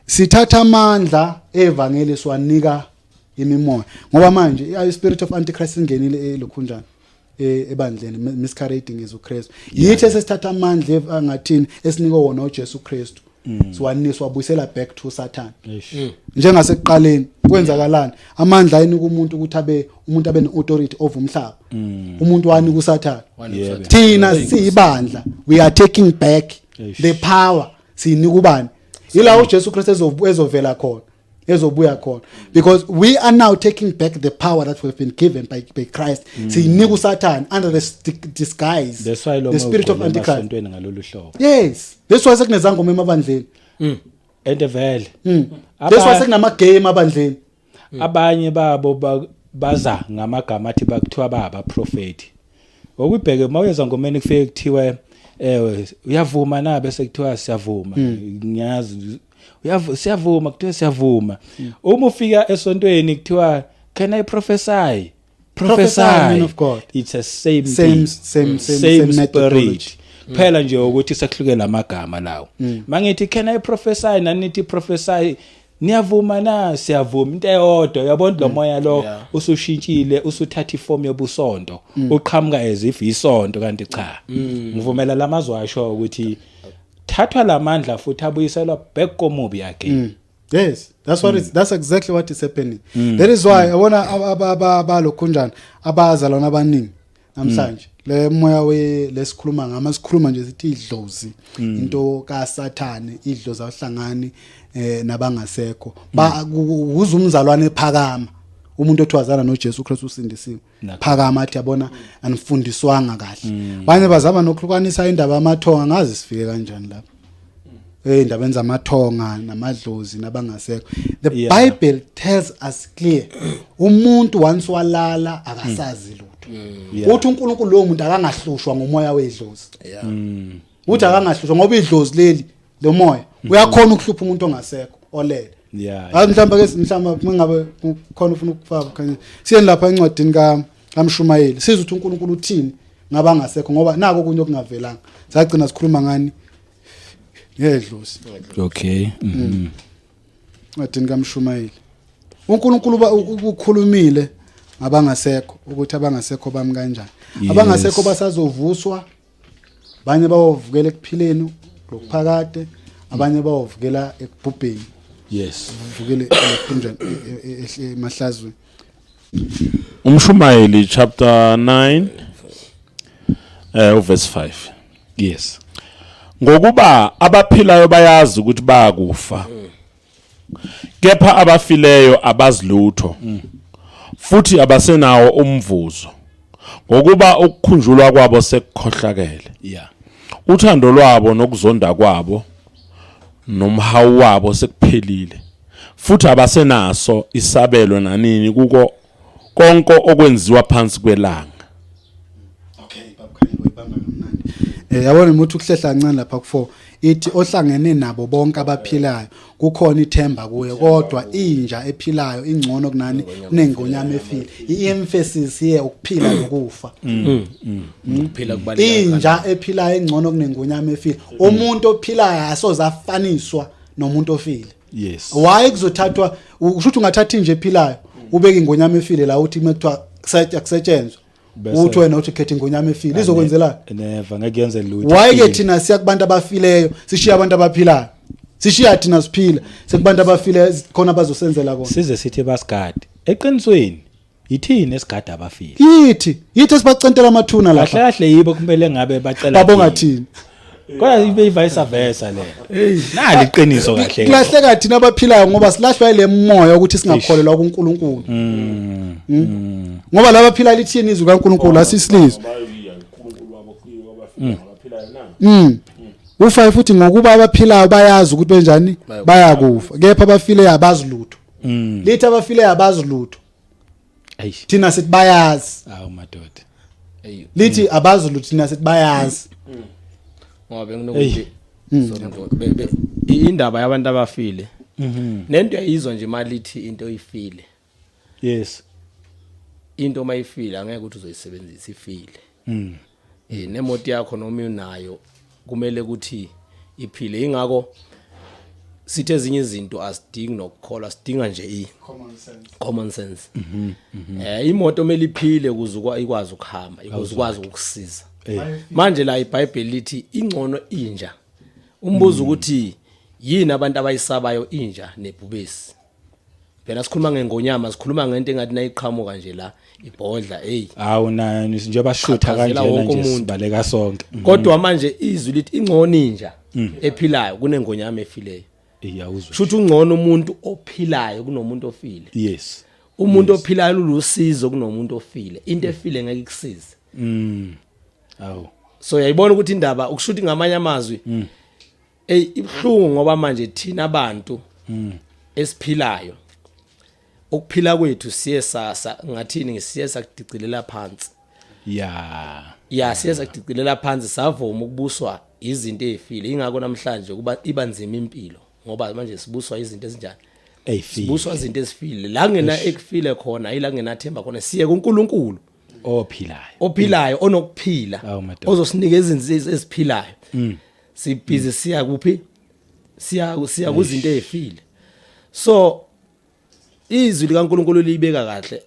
sithatha amandla evangeli siwanika imimoya, ngoba manje i spirit of antichrist ingenile elokhunjani, ebandleni, masquerading as uKristu. Yithi esesithatha amandla angathini esinikwe wona uJesu Kristu, siwaniswa, wabuyisela back to Satan. Eish. Njengasekuqaleni kwenzakalani? Amandla ayinika umuntu ukuthi abe umuntu, abe ne-authority over umhlaba, umuntu wanika uSathane. Yebo. Thina siyibandla, we are taking back Eish. the power. Siyinika ubani? Ila uJesu Kristu ezovela khona, ezobuya khona, because we are now taking back the power that we have been given by Christ. Siyinika uSathane under the disguise, That's why lo the spirit of antichrist. Emasontweni ngalolu hlobo. Yes, that's why sekunezangoma emabandleni. Ende vele. That's why sekunama game emabandleni. Abanye babo baza ngamagama athi bakuthiwa baba prophet. Okubheke mawuyeza ngomeni kufike kuthiwe uyavuma na, bese kuthiwa siyavuma. Ngiyazi uyavu, siyavuma, kuthiwa siyavuma. Uma ufika esontweni kuthiwa, "Can I prophesy?" Prophesy, man of God. It's a same Same thing. same same Same same methodology. spirit phela nje, ukuthi sekuhlukela amagama lawo. Mangithi, "Can I prophesy?" nanithi, "Prophesy." Niyavuma na? Siyavuma. Into eyodwa, uyabona lo moya lo usushintshile, usuthatha iform yobusonto, uqhamuka as if isonto, kanti cha. Ngivumela lamazwi asho ukuthi thathwa lamandla futhi abuyiselwa back komubi again. Yes, that's exactly what is happening. That is why yabona abalokhunjani, abazalwana abaningi namhlanje, le moya we lesikhuluma ngama, sikhuluma nje sithi idlozi into kaSathane, idlozi awuhlangani nabangasekho. Ba uza umzalwane ephakama, umuntu othwazana noJesu Kristu usindisiwe, phakama athi, yabona, anifundiswanga kahle. Banye bazama nokuhlukanisa indaba yamathonga, ngazi sifike kanjani lapho ey'ndabeni zamathonga namadlozi nabangasekho. The Bible tells us clear, umuntu once walala akasazi lutho. Uthi uNkulunkulu lowo muntu akangahlushwa ngomoya wedlozi. Yeah. Uthi akangahlushwa ngoba idlozi leli lo moya uyakhona ukuhlupha umuntu ongasekho olele. Hayi, mhlawumbe ke, mhlawumbe mangabe kukhona ufuna ukufaka khanye, siyeni lapha encwadini ka kaMshumayeli, sizwe ukuthi uNkulunkulu uthini ngabangasekho, ngoba nako okunye okungavelanga. Sagcina sikhuluma ngani? Ngedlozi. Okay. Encwadini kaMshumayeli, uNkulunkulu ukhulumile ngabangasekho, ukuthi abangasekho bami kanjani. Abangasekho basazovuswa, abanye bawovukela ekuphileni lokuphakade, abanye bawovukela ekubhubheni, vukele ekuphunjani, emahlazweni. Umshumayeli chapter 9 uverse 5. Ngokuba abaphilayo bayazi ukuthi bayakufa, kepha abafileyo abazi lutho, futhi abasenawo umvuzo, ngokuba ukukhunjulwa kwabo sekukhohlakele. Uthando lwabo nokuzonda kwabo nomhawu wabo sekuphelile, futhi abasenaso isabelo nanini kuko konke okwenziwa phansi kwelanga. Okay, baba Khanyile, uyibamba kamnandi. Yabona umuthi ukuhlehla kancane lapha ku4, ithi ohlangene nabo bonke abaphilayo kukhona ithemba kuye, kodwa inja ephilayo ingcono kunani? Kunengonyama efile. I-emphasis here ukuphila nokufa. Ukuphila kubaluleke. Inja ephilayo ingcono kunengonyama efile. Umuntu ophilayo asoze afaniswa nomuntu ofile. Why kuzothathwa, usho ukuthi ungathatha inja ephilayo ubeke ingonyama efile la, uthi mekuthiwa akusetshenzwa, uthi wena uthi khetha ingonyama efile, izokwenzelani? Never, ngeke yenze lutho. Why ke thina siya kubantu abafileyo, sishiya abantu abaphilayo? Sishiya thina siphila, sekubantu abafileyo khona bazosenzela kona. Size sithi basigade, eqinisweni yithini esigada abafile? Yithi esibacentela amathuna kahle lapha. Kahle, yibo kumele ngabe bacela babongathini. Kodwa ibe vice versa le, nali iqiniso kahle kahle. Kulahleka thina abaphilayo ngoba silahlwa ile moya ukuthi singakholelwa kuNkulunkulu. Ngoba laba phila lithini izwi kaNkulunkulu? Asisilizwe. uNkulunkulu wabo kwabafika abaphilayo na? U5 futhi, ngokuba abaphilayo bayazi ukuthi benjani, bayakufa, kepha abafile abazi lutho. Lithi abafile abazi lutho. Eish. Thina sithi bayazi. Awu madoda. Eyi. Lithi abazi lutho, thina sithi bayazi. Ngoba benginokuthi, sorry, indaba yabantu abafile nento yayizwa nje malithi into ifile, into mayifile angeke ukuthi uzoyisebenzisa ifile. Nemoto yakho noma unayo kumele ukuthi iphile. Ingakho sithi ezinye izinto asidingi nokukholwa, sidinga nje i Common sense. Common sense. Imoto kumele iphile ukuze ikwazi ukuhamba, ukuze ukwazi ukukusiza. Manje la iBhayibheli lithi ingcono inja. Umbuzo ukuthi yini abantu abayisabayo, inja nebhubesi? Phela sikhuluma ngengonyama, sikhuluma ngento engathi nayiqhamuka nje la ibhodla, hey. Awu nani, njengoba shutha Qhaqhazela kanjena wonke nje umuntu. sibaleka sonke. Kodwa manje izwi lithi ingcono inja ephilayo kunengonyama efileyo. Iyawuzwa. Shuthi ungcono umuntu ophilayo kunomuntu ofile. Umuntu ophilayo lulusizo kunomuntu ofile. Into efile ngeke ikusize. Awu. So uyayibona ukuthi indaba ukushuthi ngamanye amazwi, ey, ibhlungu, ngoba manje thina abantu esiphilayo, ukuphila kwethu siye sasa ngathini, ngisiye sakudicilela phansi. Ya, siye sakudicilela phansi, savuma ukubuswa izinto ezifile. Ingakho namhlanje kuba iba nzima impilo, ngoba manje sibuswa izinto ezinjani? Eyifile. Sibuswa izinto ezifile. La ngena ekufile khona, ila ngenathemba khona, siye kuNkulunkulu Ophilayo. Ophilayo, onokuphila, Awu, madoda. ozosinika izinto eziphilayo. Sibhizi siya kuphi? Siya kuzinto ezifile. So izwi likaNkulunkulu liyibeka kahle,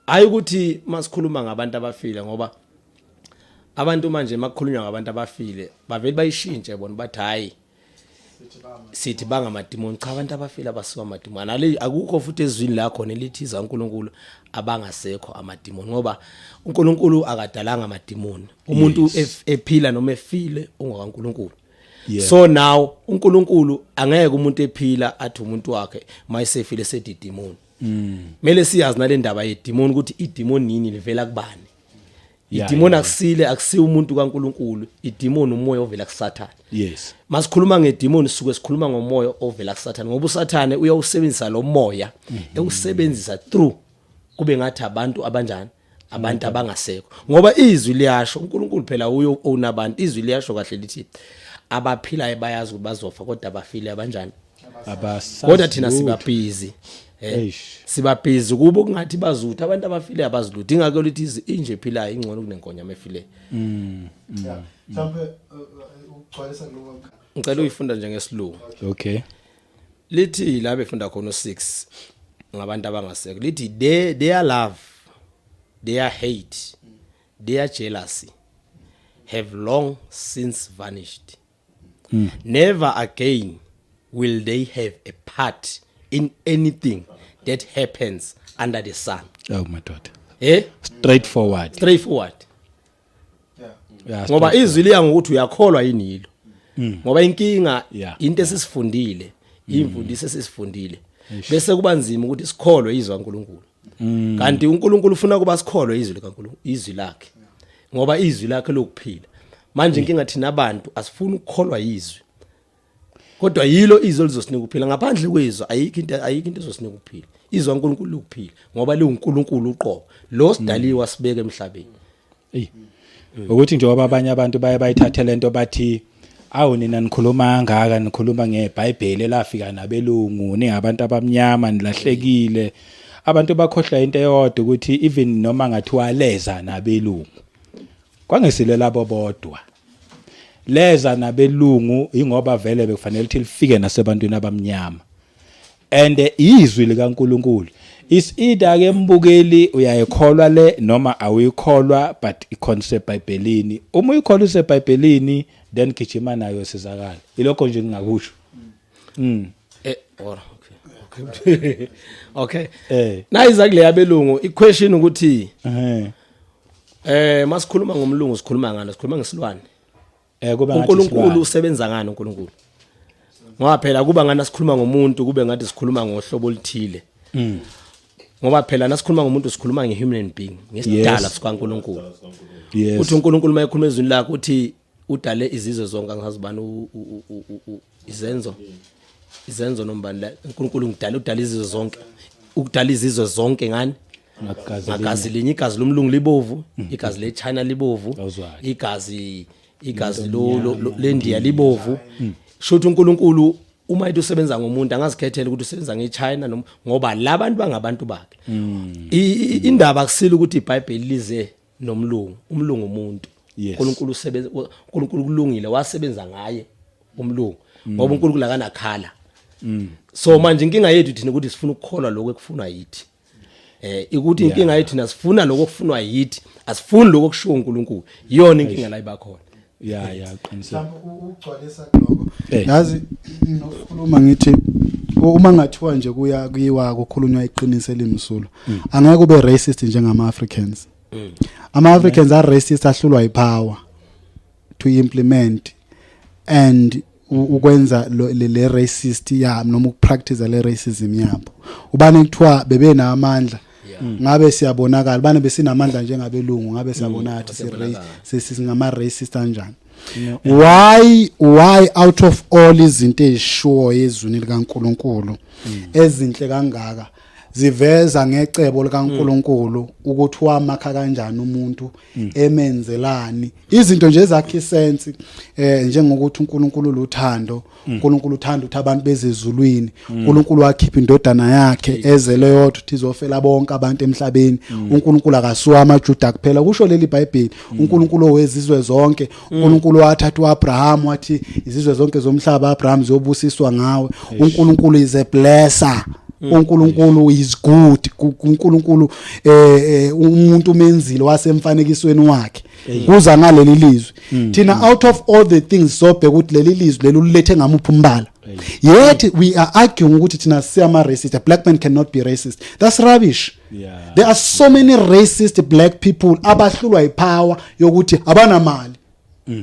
hayi ukuthi masikhuluma ngabantu abafile, ngoba abantu manje makukhulunywa ngabantu abafile bavele bayishintshe bona, bathi hayi, sithi bangamadimoni. Cha, abantu abafile abasuka amadimoni nale, akukho futhi ezwini lakho nelithi zaNkulunkulu abangasekho amadimoni, ngoba uNkulunkulu akadalanga amadimoni. Umuntu ephila noma efile ungokaNkulunkulu. So now uNkulunkulu angeke umuntu ephila athi umuntu wakhe mayisefile sethi demon. Mele siyazi nale ndaba yedemon, ukuthi idemon yini, livela kubani. Idemon akusile, akusiyo umuntu kaNkulunkulu. Idemon umoya ovela kuSathane. Masikhuluma ngedemon sisuke sikhuluma ngomoya ovela kuSathane, ngoba uSathane uyawusebenzisa lo moya, ewusebenzisa through kube ngathi abantu abanjani? Abantu abangasekho, ngoba izwi liyasho, uNkulunkulu phela uyo onabantu. Izwi liyasho kahle lithi abaphilayo bayazi ukuthi bazofa, kodwa abafile abanjani? Abasazi Kodwa thina lutho. Siba busy Eish. siba busy kubo kungathi bazutha abantu abafile, abazilutho. Ingakho lithi inje ephilayo ingcono kunenkonyama efile. Yeah, mhlawumbe ukugcwalisa lokho. Ngicela uyifunda njengesilungu. Okay. Lithi la befunda khona u6 ngabantu abangasekho, lithi their love, their hate, their jealousy have long since vanished. Never again will they have a part in anything that happens under the sun. Oh madoda. Eh. Straightforward. Straightforward. Yeah. Ngoba izwi liya ngokuthi uyakholwa yini yilo, ngoba inkinga into esisifundile, imfundiso esisifundile, bese kuba nzima ukuthi sikholwe izwi kaNkuluNkulu, kanti uNkulunkulu ufuna kuba sikholwe izwi likaNkulunkulu, izwi lakhe, ngoba izwi lakhe lokuphila. Manje inkinga thina abantu asifuni ukukholwa izwi, kodwa yilo izwi lizosinika ukuphila. Ngaphandle kwezwi ayikho into, ayikho into ezosinika ukuphila. Izwi kaNkulunkulu lokuphila, ngoba liwuNkulunkulu uqobo lo sidaliwa sibeke emhlabeni. Ey. Ukuthi njengoba abanye abantu baye bayithathe lento bathi, awu nina nikhuluma kangaka, nikhuluma ngeBhayibheli elafika nabelungu, ningabantu abamnyama nilahlekile. Abantu bakhohlwa into eyodwa, ukuthi even noma ngathiwa leza nabelungu, kwangesile labo bodwa leza nabelungu, ingoba vele bekufanele ukuthi lifike nasebantwini abamnyama. And izwi likaNkuluNkulu is either ke, mbukeli, uyayikholwa le noma awuyikholwa, but iconcept eBhayibhelini, uma uyikholwa iseBhayibhelini, then gijima nayo, sizakala. Ilokho nje ngingakusho. Or okay. Nayiza kule yabelungu, iquestion ukuthi masikhuluma ngomlungu sikhuluma ngani? Sikhuluma ngesilwane? Kuba ngathi uNkulunkulu isilwane. Usebenza ngani uNkulunkulu? Ngoba phela kuba ngani sikhuluma ngomuntu kube ngathi sikhuluma ngohlobo oluthile? Ngoba phela nasikhuluma ngomuntu sikhuluma ngehuman being, ngesidala sikaNkulunkulu. Uthi uNkulunkulu mayekhuluma ezwini lakhe uthi udale izizwe zonke, angazi bani izenzo nombani la uNkulunkulu ngidala, udala izizwe zonke, ukudala izizwe zonke ngani? Ngagazi. Ngagazi linye. Igazi lomlungu libovu, igazi leChina libovu, Awuzwakhe. igazi leNdiya libovu. Shuthi uNkulunkulu uma ethi usebenza ngomuntu angazikhethela ukuthi usebenza ngeChina noma, ngoba labantu bangabantu bakhe. Indaba akusile ukuthi iBhayibheli lize nomlungu, umlungu umuntu. uNkulunkulu usebenza, uNkulunkulu kulungile wasebenza ngaye umlungu, ngoba uNkulunkulu akanakhala. So manje inkinga yethu thina ukuthi sifuna ukukholwa lokho ekufunwa yithi, ukuthi inkinga yethu thina sifuna lokho okufunwa yithi, asifuni lokho okushiwo uNkulunkulu. Iyona inkinga la ibakhona. Ya, qinisile. Mhlawumbe ukugcwalisa kuloko, yazi nokukhuluma ngithi uma ngathiwa nje kuya kuyiwa kukhulunywa iqiniso elimsulwa, angeke ube racist njengama Africans. Ama Africans are racist ahlulwa ipower to implement and ukwenza le racist ya noma ukupractice le racism yabo. Ubani kuthiwa bebenamandla ngabe siyabonakala, bane besinamandla njengabelungu ngabe siyabonakala ukuthi singama racist kanjani. Why out of all izinto ezishiwo ezwini likaNkuluNkulu ezinhle kangaka, ziveza ngecebo likaNkuluNkulu ukuthi wamakha kanjani umuntu, emenzelani izinto nje ezakha isense, njengokuthi uNkulunkulu luthando, uNkulunkulu uthanda ukuthi abantu bezezulwini, uNkulunkulu wakhipha indodana yakhe ezele yodwa ukuthi izofela bonke abantu emhlabeni, uNkulunkulu akasuwa amaJuda kuphela, kusho leli iBhayibheli, uNkulunkulu owezizwe zonke, uNkulunkulu wathatha uAbraham wathi izizwe zonke zomhlaba, Abraham, ziyobusiswa ngawe. uNkulunkulu is a blesser, uNkulunkulu is good, uNkulunkulu umuntu umenzile wasemfanekisweni wakhe, kuza ngaleli lizwi. Thina out of all the things sobheka ukuthi leli lizwi leli ulethe ngamuphi umbala, yet we are arguing ukuthi thina siyama racist, a black man cannot be racist. That's rubbish. There are so many racist black people abahlulwa ipower yokuthi abanamali.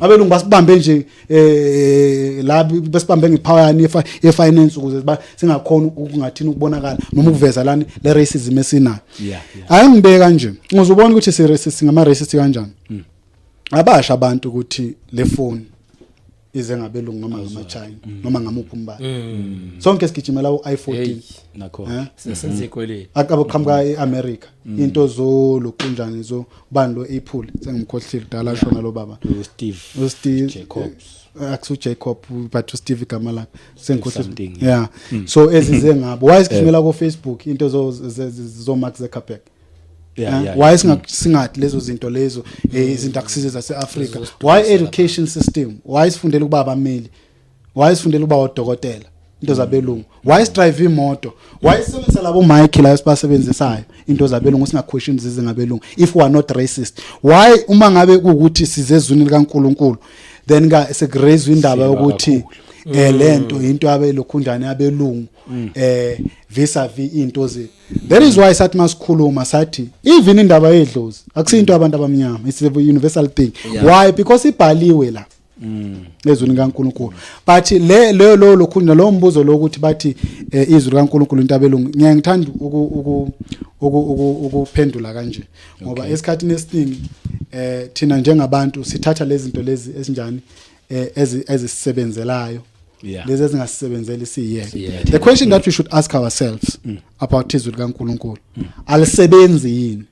Abelungu basibambe nje la, besibambe ngepower yani ye finance ukuze singakhona ukungathini ukubonakala noma ukuveza lani le racism esinayo. Ayangibeka nje uzubona ukuthi si racist, singama racist kanjani. Abasha abantu ukuthi le phone Ize ngabelungu noma ngamaChina noma ngamuphi umbala. Sonke sigijimela u-i14. Hey. Nakho. Eh? Senze ikweleti. Akabo qhamuka eAmerica, into zolokunjani, zo bani lo Apple, sengimkhohlile, kudala shona lo baba. uSteve. uSteve. Jacobs. Akusu Jacob, but uSteve igama lakhe sengikhohlile. Something. Yeah, so ezize ngabo, why sigijimela ku Facebook into zo Mark Zuckerberg? Why singathi lezo zinto lezo, izinto akusize zase-Africa? Why education system? Why sifundele ukuba abameli? Why sifundele ukuba odokotela, into zabelungu? Why sidrive imoto? Why sisebenzisa labo mic la esibasebenzisayo, into zabelungu? Singaquestion zize ngabelungu. If we are not racist, why uma ngabe kuukuthi size ezwini likaNkuluNkulu, then ka sekuraise indaba Silwa yokuthi kakhulu. lento into abelokhunjani abelungu vis-a-vis into ze? That is why sathi masikhuluma sathi even indaba yedlozi akusinto abantu abamnyama, it's a universal thing. Why? Because ibhaliwe la ezwini kaNkuluNkulu. But le lo lo lokhunja lo mbuzo lokuthi bathi izwi likaNkuluNkulu into abelungu, ngiye ngithanda ukuphendula kanje, ngoba esikhathini esiningi thina njengabantu sithatha lezi zinto lezi esinjani ezisebenzelayo, lezi ezingasisebenzeli siyeke. Siyeke. The question that we should ask ourselves about izwi likaNkuluNkulu, alisebenzi yini?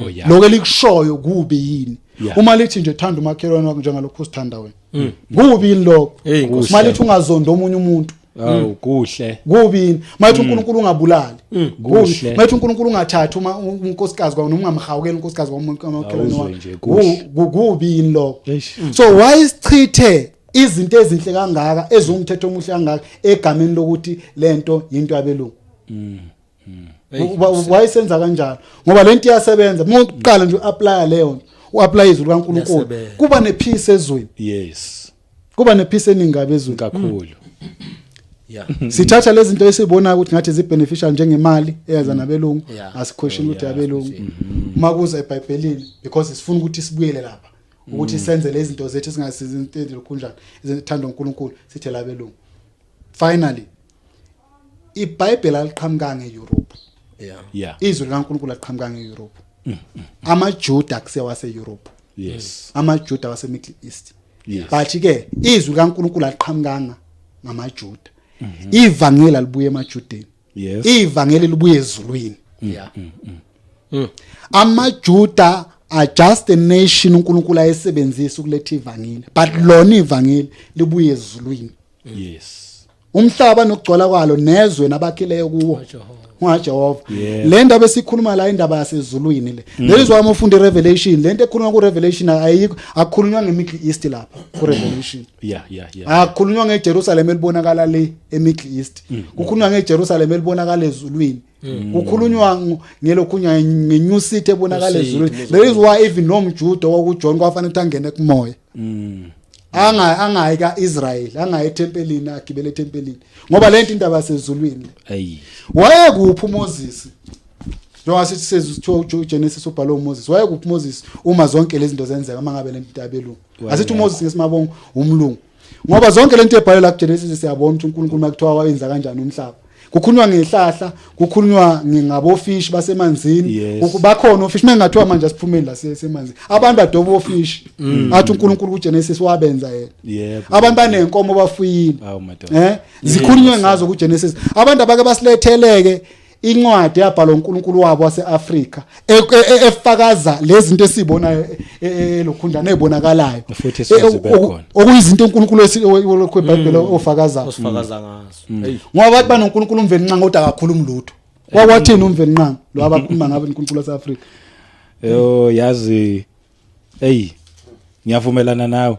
Oh yeah. Lokho elikushoyo kubi yini? Uma lithi nje thanda umakhelwane wakho njengalokhu usithanda wena, kubi yini lokho? Hey, Nkosi. Uma lithi ungazondi omunye umuntu, Oh, kuhle. kubi yini? Mayithi uNkulunkulu ungabulali, kubi? Kuhle. Mayithi uNkulunkulu ungathathi uma unkosikazi kwawo noma ungamhawukeli unkosikazi kwamakhelwane Awuzwe wakho, nje, kuhle. kubi yini lokho? Eish. So why sichithe izinto ezinhle kangaka, ezumthetho omuhle kangaka, egameni lokuthi lento yinto yabelungu? Wayesenza kanjalo ngoba lento iyasebenza. Uma uqala nje uapply leyo nto, uapply izwi likaNkulunkulu, Iyasebenza. kuba nepeace ezweni. Kuba nepeace eningi kabi ezweni. Kakhulu. Sithatha lezi zinto esibonayo ukuthi ngathi zi-beneficial, njengemali eyaza nabelungu, asiquestion ukuthi yabelungu. Uma kuza eBhayibhelini, because sifuna ukuthi sibuyele lapha ukuthi senze lezi zinto zethu singasizi izinto ezilokhunjani ezithanda uNkulunkulu, sithe labelungu. Finally, iBhayibheli aliqhamukanga eEurope. Izwi likaNkulunkulu aliqhamukanga eEurope. AmaJuda akusewase Europe. AmaJuda wase Middle East. But ke izwi likaNkulunkulu aliqhamukanga ngamaJuda. Ivangeli alibuye emaJudeni. Ivangeli libuye ezulwini. AmaJuda are just a nation uNkulunkulu ayesebenzisa ukuletha ivangeli, but lona ivangeli libuye ezulwini. Umhlaba nokugcwala kwalo nezwe nabakhileyo kuwo ungaJehova. Le ndaba esikhuluma la, indaba yasezulwini le. That is why uma ufunda iRevelation, lento ekhulunywa ku Revelation ayikho, akukhulunywa ngeMiddle East lapha ku Revelation. Akukhulunywa ngeJerusalem elibonakala le eMiddle East, kukhulunywa ngeJerusalem elibonakala ezulwini, kukhulunywa ngelokhunya ngeNew City ebonakala New City, ezulwini. That is why even nomJuda wakuJohn kwafanele ukuthi angene kumoya, angayi kaIsrael, angayi ethempelini, agibele ethempelini, ngoba lento indaba yasezulwini le. Hey. Wayekuphi uMoses? Njengoba sithi sezithiwa uGenesis ubhalwe uMoses, wayekuphi uMoses uma zonke lezi zinto zenzeka, uma ngabe lento yabelungu? Asithi uMoses ngesimabongo umlungu, ngoba zonke lento ebhalwe la kuGenesis siyabona ukuthi uNkulunkulu makuthiwa wayenza kanjani umhlaba, kukhulunywa ngehlahla, kukhulunywa ngabofish basemanzini. Bakhona ofish. Mengathiwa manje asiphumeli la semanzini, abantu badoba ofish, athi uNkulunkulu kuGenesis wabenza yena. Abantu banenkomo bafuyile. Awu madoda. Zikhulunywe ngazo kuGenesis. Abantu abake basiletheleke incwadi yabhalwa uNkulunkulu wabo waseAfrika efakaza lezi zinto esizibonayo elokhunjana ezibonakalayo. Futhi sizoze bekhona. Okuyizinto uNkulunkulu lokhu eBhayibheli ofakazayo. Osifakaza ngazo, hey. Ngoba bathi banoNkulunkulu uMvelinqangi, kodwa akakhulumi lutho. Wakwathini uMvelinqangi lo abakhuluma ngabe uNkulunkulu waseAfrika? Yo, yazi, hey, ngiyavumelana nawe.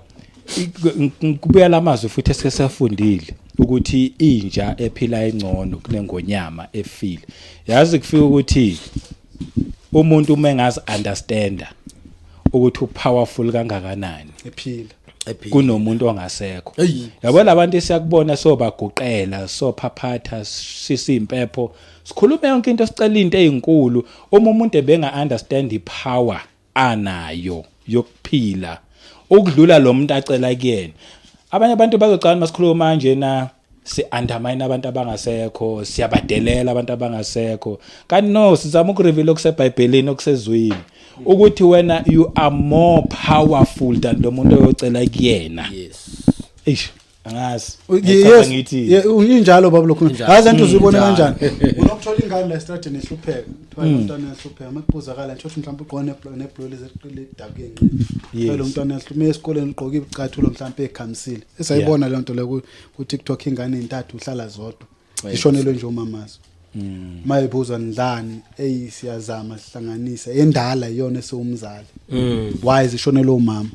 Kubuya lamazwi futhi esike safundile ukuthi inja ephila engcono kunengonyama efile. Yazi kufika ukuthi umuntu uma engazi understanda ukuthi upowerful kangakanani ephila Ephila. kunomuntu ongasekho. Hey. Yabo labantu esiyakubona sobaguqela, sophaphatha, sisa impepho, sikhulume yonke into, sicela into ezinkulu, uma umuntu ebenga understand ipower anayo yokuphila ukudlula lo muntu acela kuyena. Abanye abantu bazocala masikhuluma manje na si undermine abantu abangasekho, siyabadelela abantu abangasekho, kanti no, sizama ukureveal okuseBhayibhelini, okusezwini, ukuthi wena you are more powerful than lo muntu oyocela kuyena. Eish, angazi. Yes, ngithi injalo baba lokhu. Injalo. Yazi lento uzibone Injalo. kanjani? Unokuthola ingane la estradini ehlupheka. Kuthiwa lo mntwana ehlupheka, makubuzakala nje ukuthi mhlawumbe ugqoke nebhloli ledabuke enqini. Lo mntwana ehlume esikoleni ugqoke ibicathulo mhlawumbe ekhamisile. Esayibona le nto le ku TikTok, ingane entathu uhlala zodwa. Ishonelwe nje umamazo. Mayibuzwa ndlani, eyi siyazama sihlanganise. Endala iyona esewumzali. Why zishonelwe umama?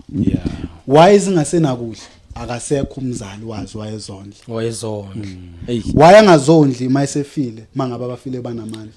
Why zingasenakudla? Akasekho umzali wazo wayezondla. Wayezondla. Hey. Why angazondli mayesefile mangabe abafile banamandla?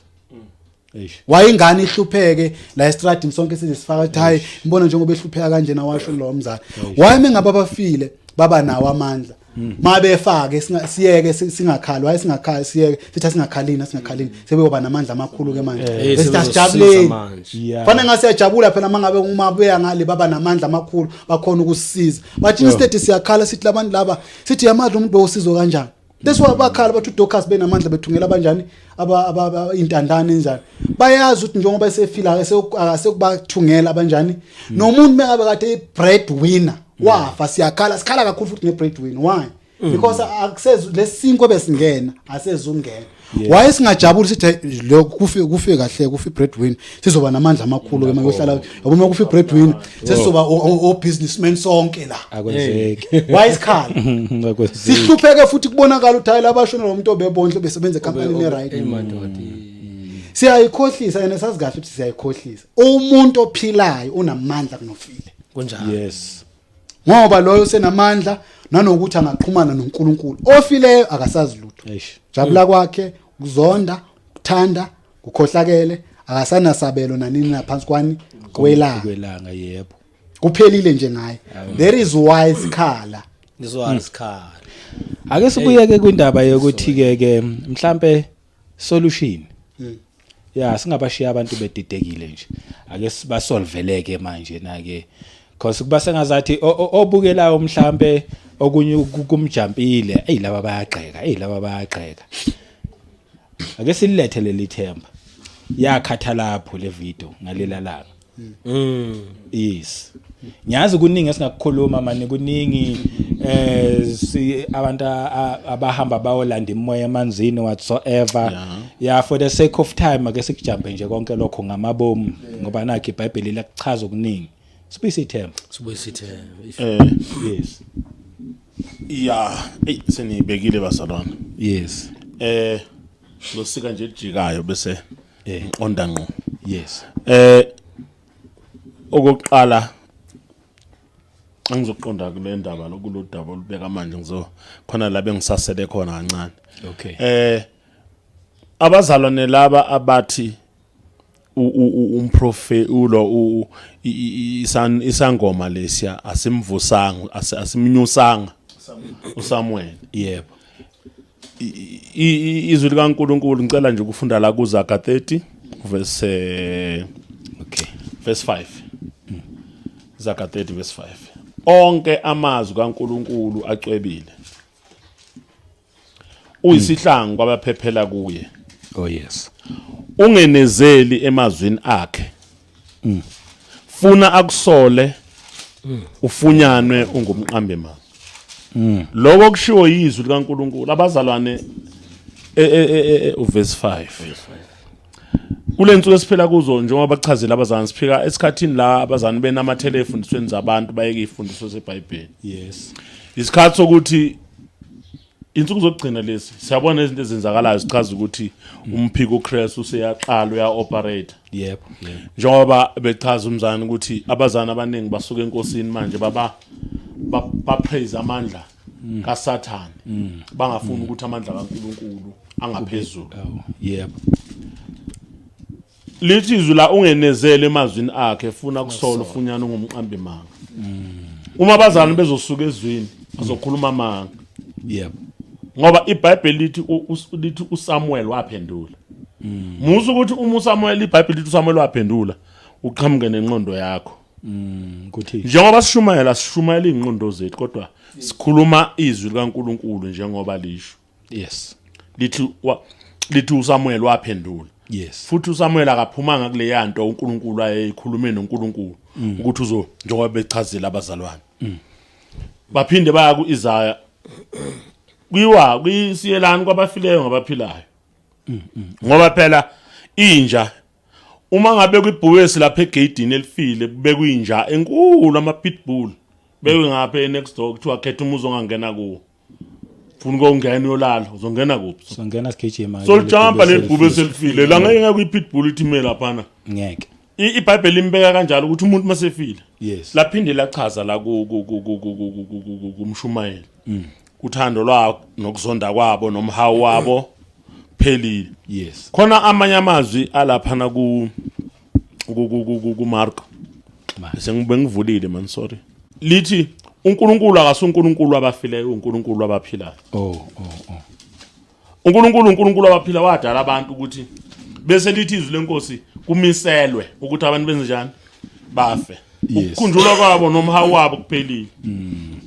Eish. Why ingane ihlupheke la estradini sonke size sifaka ukuthi hayi, ngibona njengoba ehlupheka kanjena, washo lo mzali. Why mengabe abafile baba nawo amandla mabefake siyeke singakhali? Why singakhali? Siyeke sithi singakhalini, singakhalini, sebeyoba namandla amakhulu ke manje. Eh, Bese sebezosiza asijabuleni. manje. Fanele ngasiyajabula phela mangabe uma beya ngale baba namandla amakhulu, bakhona ukusisiza, but instead siyakhala sithi labantu laba, sithi yamazi umuntu bewusizo kanjani. That's why bakhala bathi uDorcas benamandla bethungela abanjani aba intandane enjani. Bayazi ukuthi njengoba esefila akasekubathungela abanjani. Nomuntu mengabe kade i-breadwinner wafa, siyakhala, sikhala kakhulu futhi nge-breadwinner. Why? Because akusezu lesinkwe besingena, asezungena. Why singajabuli sithi, "Hey, lokho kufe kahle, kufe breadwinner, sizoba namandla amakhulu ke makuyohlala, yabo, uma kufe breadwinner sesizoba o businessmen sonke la." Akwenzeki. Why isikhala? Akwenzeki. Sihlupheke futhi kubonakala ukuthi hayi, labashonela umuntu obebondle besebenza ecompany ne-right. Hey madoda. Siyayikhohlisa yena, sazi kahle ukuthi siyayikhohlisa. Umuntu ophilayo unamandla kunofile. Kunjalo. Ngoba loyo usenamandla nanokuthi angaxhumana noNkulunkulu. Ofileyo akasazi lutho. Eish. Jabula kwakhe, ukuzonda, ukuthanda, ukukhohlakele, akasanasabelo nanini naphansi kwani kwelanga. Kwelanga, yebo. Kuphelile nje ngaye. There is why sikhala. Ngizwa isikhala. Ake sibuyeke kwindaba yokuthi ke ke mhlambe solution. Ya, singabashiya abantu bedidekile nje. Ake sibasolveleke manje na ke. Cause kuba sengazathi obukelayo mhlambe okunye kumjumpile, ey laba bayagxeka, ey laba bayagxeka. Ake silethe leli themba. Yakhatha lapho le video ngalela langa. Yes. Ngiyazi kuningi esingakukhuluma manje, kuningi si abantu abahamba bayolanda imoya emanzini whatsoever. Yeah, for the sake of time ake sikujumpe nje konke lokho ngamabomu ngoba nakho iBhayibheli liyakuchaza okuningi. Sibuyise ithemba. Sibuye sithemba. Yes. Ya, ey senibekile bazalwane. Losika nje lijikayo bese ngiqonda ngqo. Okokuqala angizoqonda kule ndaba lokulodaba olubeka manje, ngizo khona la bengisasele khona kancane. Abazalwane laba abathi umprofe ulo isangoma lesiya asimvusanga, asimnyusanga uSamuel. Izwi likaNkuluNkulu, ngicela nje ukufunda la kuZaga 30 verse verse 5. Zaga 30 verse 5: onke amazwi kaNkuluNkulu acwebile, uyisihlangu kwabaphephela kuye. Oh yes. Ungenezeli emazwini akhe, funa akusole ufunyanwe ungumqambi manga. Lokho kushiwo yizwi likaNkuluNkulu abazalwane, uverse 5. Kule nsuku esiphila kuzo, njengoba bachazile abazalwane, siphika esikhathini la abazalwane benamathele efundisweni zabantu, bayeke ifundiso zeBhayibheli. Isikhathi sokuthi insuku zokugcina lesi, siyabona izinto ezenzakalayo, sichaza ukuthi umphiko uChrist useyaqala uya-operate. Yebo. Yebo. Njengoba bechaza umzana ukuthi abazana abaningi basuka enkosini manje, baba ba praise amandla kaSathane, bangafuni ukuthi amandla kaNkuluNkulu angaphezulu. Awu, yebo. Lithi izwi la, ungenezele emazwini akhe, funa kusola ufunyana ungumqambi manga. Uma abazalwane bezosuka ezwini, bazokhuluma amanga. Ngoba iBhayibheli lithi lithi uSamuel waphendula. Musa ukuthi uma uSamuel, iBhayibheli lithi uSamuel waphendula, uqhamuke nenqondo yakho. Kuthi Njengoba sishumayela, sishumayela ingqondo zethu, kodwa sikhuluma izwi likaNkuluNkulu njengoba lisho. Lithi uSamuel waphendula. Futhi uSamuel akaphumanga kuleya nto uNkulunkulu ayeyikhulume noNkulunkulu ukuthi uzo, njengoba bechazile abazalwane. Baphinde baya kuIsaya. Kuyiwa kuyisiyelani kwabafileyo ngabaphilayo. Ngoba phela inja uma ngabe kwibhuwesi lapha egeyidini elifile bekuyinja enkulu ama pitbull bekungapha e-next door kuthiwa khetha umuzi ongangena kuwo. Funa ukungena uyolala uzongena kuphi? Songena sigijima. Solijampa leli bhubesi elifile la ngeke ngeke i-pitbull ithi ime laphana. Ngeke. IBhayibheli limbeka kanjalo ukuthi umuntu masefile. Yes. Laphinde lachaza la ku kumshumayeli. Uthando lwabo nokuzonda kwabo nomhawu wabo phelile. Yes. Khona amanye amazwi alaphana ku ku Marko. Sengibe ngivulile man sorry. Lithi uNkulunkulu akasuNkulunkulu wabafileyo uNkulunkulu wabaphilayo. Oh oh oh. uNkulunkulu uNkulunkulu wabaphila wadala abantu ukuthi bese lithi izwi lenkosi kumiselwe ukuthi abantu benze njani bafe. Ukukhunjulwa kwabo nomhawu wabo kuphelile.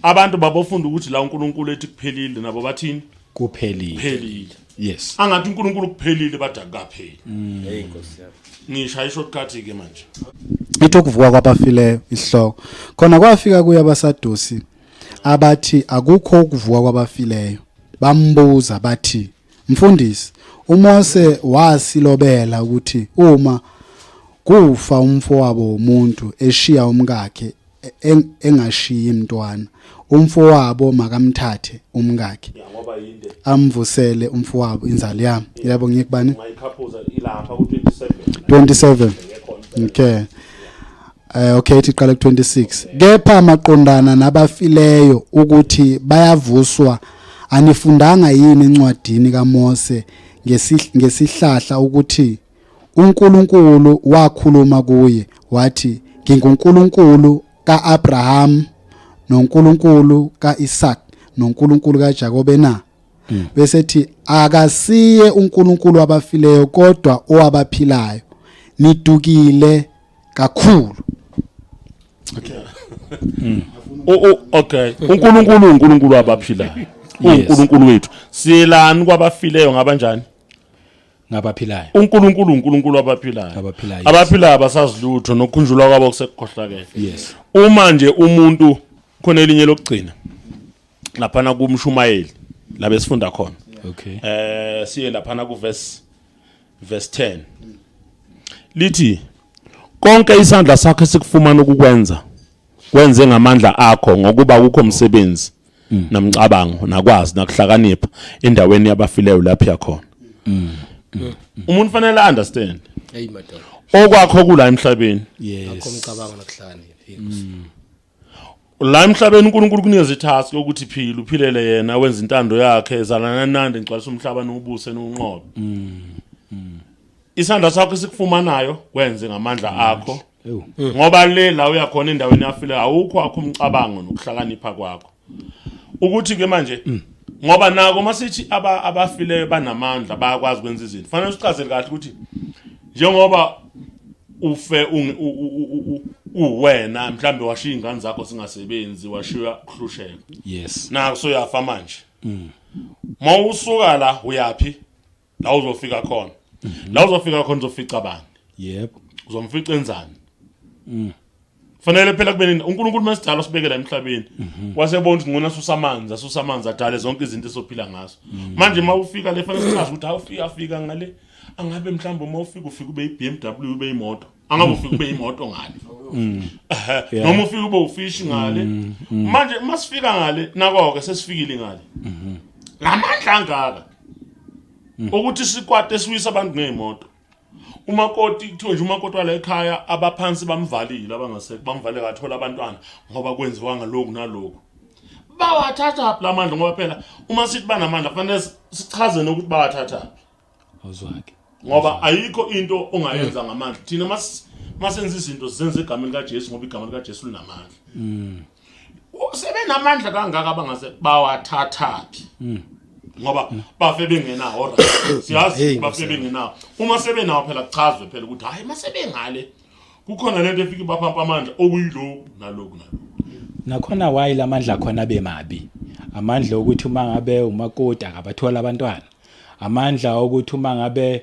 Abantu babofunda ukuthi la uNkulunkulu ethi kuphelile nabo bathini? Kuphelile. Kuphelile. Yes. Angathi uNkulunkulu kuphelile bathi akukapheli. Hey Nkosi yami. Ngisha i-shortcut ke manje. Ithi ukuvuka kwabafileyo isihloko. Khona kwafika kuye abaSadusi abathi akukho ukuvuka kwabafileyo. Bambuza bathi, "Mfundisi, uMose wasilobela ukuthi uma kufa umfowabo womuntu eshiya umkakhe engashiyi mntwana, umfowabo makamthathe umkakhe Ngoba yinde amvusele umfowabo inzalo yami." Yebo ngiyekubani? Ungayikhaphuza ilapha ku27. 27. Okay. Okay ithi iqale ku26. Kepha maqondana nabafileyo ukuthi bayavuswa anifundanga yini encwadini kaMose ngesihlahla ukuthi uNkulunkulu wakhuluma kuye wathi nginguNkulunkulu kaAbraham noNkulunkulu kaIsaac noNkulunkulu kaJakobe na? Bese ethi akasiye uNkulunkulu wabafileyo kodwa owabaphilayo, nidukile kakhulu. Okay, uNkulunkulu uNkulunkulu wabaphilayo. uNkulunkulu wethu. Siyelani kwabafileyo ngabanjani? Ngabaphilayo. uNkulunkulu uNkulunkulu wabaphilayo. Abaphilayo, yes. Abaphilayo abasazi lutho nokukhunjulwa kwabo kusekukhohlakele. Yes. Uma nje umuntu khona elinye lokugcina laphana kumshumayeli la besifunda khona. Okay. Siye laphana ku verse 10. Lithi konke isandla sakho esikufumana ukukwenza kwenze ngamandla akho ngokuba kukho umsebenzi namcabango nakwazi nakuhlakanipha endaweni yabafileyo lapho yakhona. Umuntu fanele understand Hey madoda. okwakho kula emhlabeni. Yes. Akho umcabango nokuhlakanipha. Hey Nkosi. La emhlabeni uNkulunkulu kunikeza itask yokuthi phila uphilele yena wenza intando yakhe zalana nandi ngcwalisa umhlaba niwubuse niwunqobe. Isandla sakho esikufumanayo kwenze ngamandla akho. Ewu. Ngoba le la uyakhona endaweni yafile awukho akho umcabango nokuhlakanipha kwakho. Ukuthi ke manje ngoba nako masithi abafileyo banamandla bayakwazi ukwenza izinto. Fanele usichazele kahle ukuthi njengoba ufe uwena mhlambe washiya ingane zakho singasebenzi washiya kuhlusheka. Yes. Naku soyafa manje. Mawusuka la uyapi? La uzofika khona. La uzofika khona uzofica bani? Yebo. Uzomfica enzani? Fanele phela kube nini uNkulunkulu masidala sibekela emhlabeni. Wasebona ukuthi ngona susa amanzi, asusa amanzi adale zonke izinto esophila ngazo. Manje mawufika le fanele sichaze ukuthi awufika afika ngale angabe mhlawumbe mawufika ufika ube iBMW ube imoto. Angabe ufika ube imoto ngale. Noma ufika ube ufish ngale. Manje masifika ngale nako ke sesifikile ngale. Ngamandla angaka. Ukuthi sikwate siwisa abantu ngeimoto. Umakoti kuthiwa nje umakoti wala ekhaya abaphansi bamvalile abangasekho bamvale kathola abantwana ngoba kwenziwa ngalokhu nalokhu. Bawathatha phi lamandla ngoba phela uma sithi banamandla kufanele sichaze nokuthi bawathatha phi. Awuzwake. Ngoba ayikho into ongayenza ngamandla. Thina masenza izinto sizenza egameni kaJesu ngoba igama likaJesu linamandla. Sebenamandla kangaka abangase bawathatha phi? Ngoba bafe bengenawo right. Siyazi bafe bengenawo. Uma sebenawo phela kuchazwe phela ukuthi hayi masebengale kukhona lento efika ibaphampa amandla okuyilokhu nalokhu nalokhu. Nakhona why lamandla khona bemabi? Amandla ukuthi uma ngabe umakoti akabathola abantwana. Amandla ukuthi uma ngabe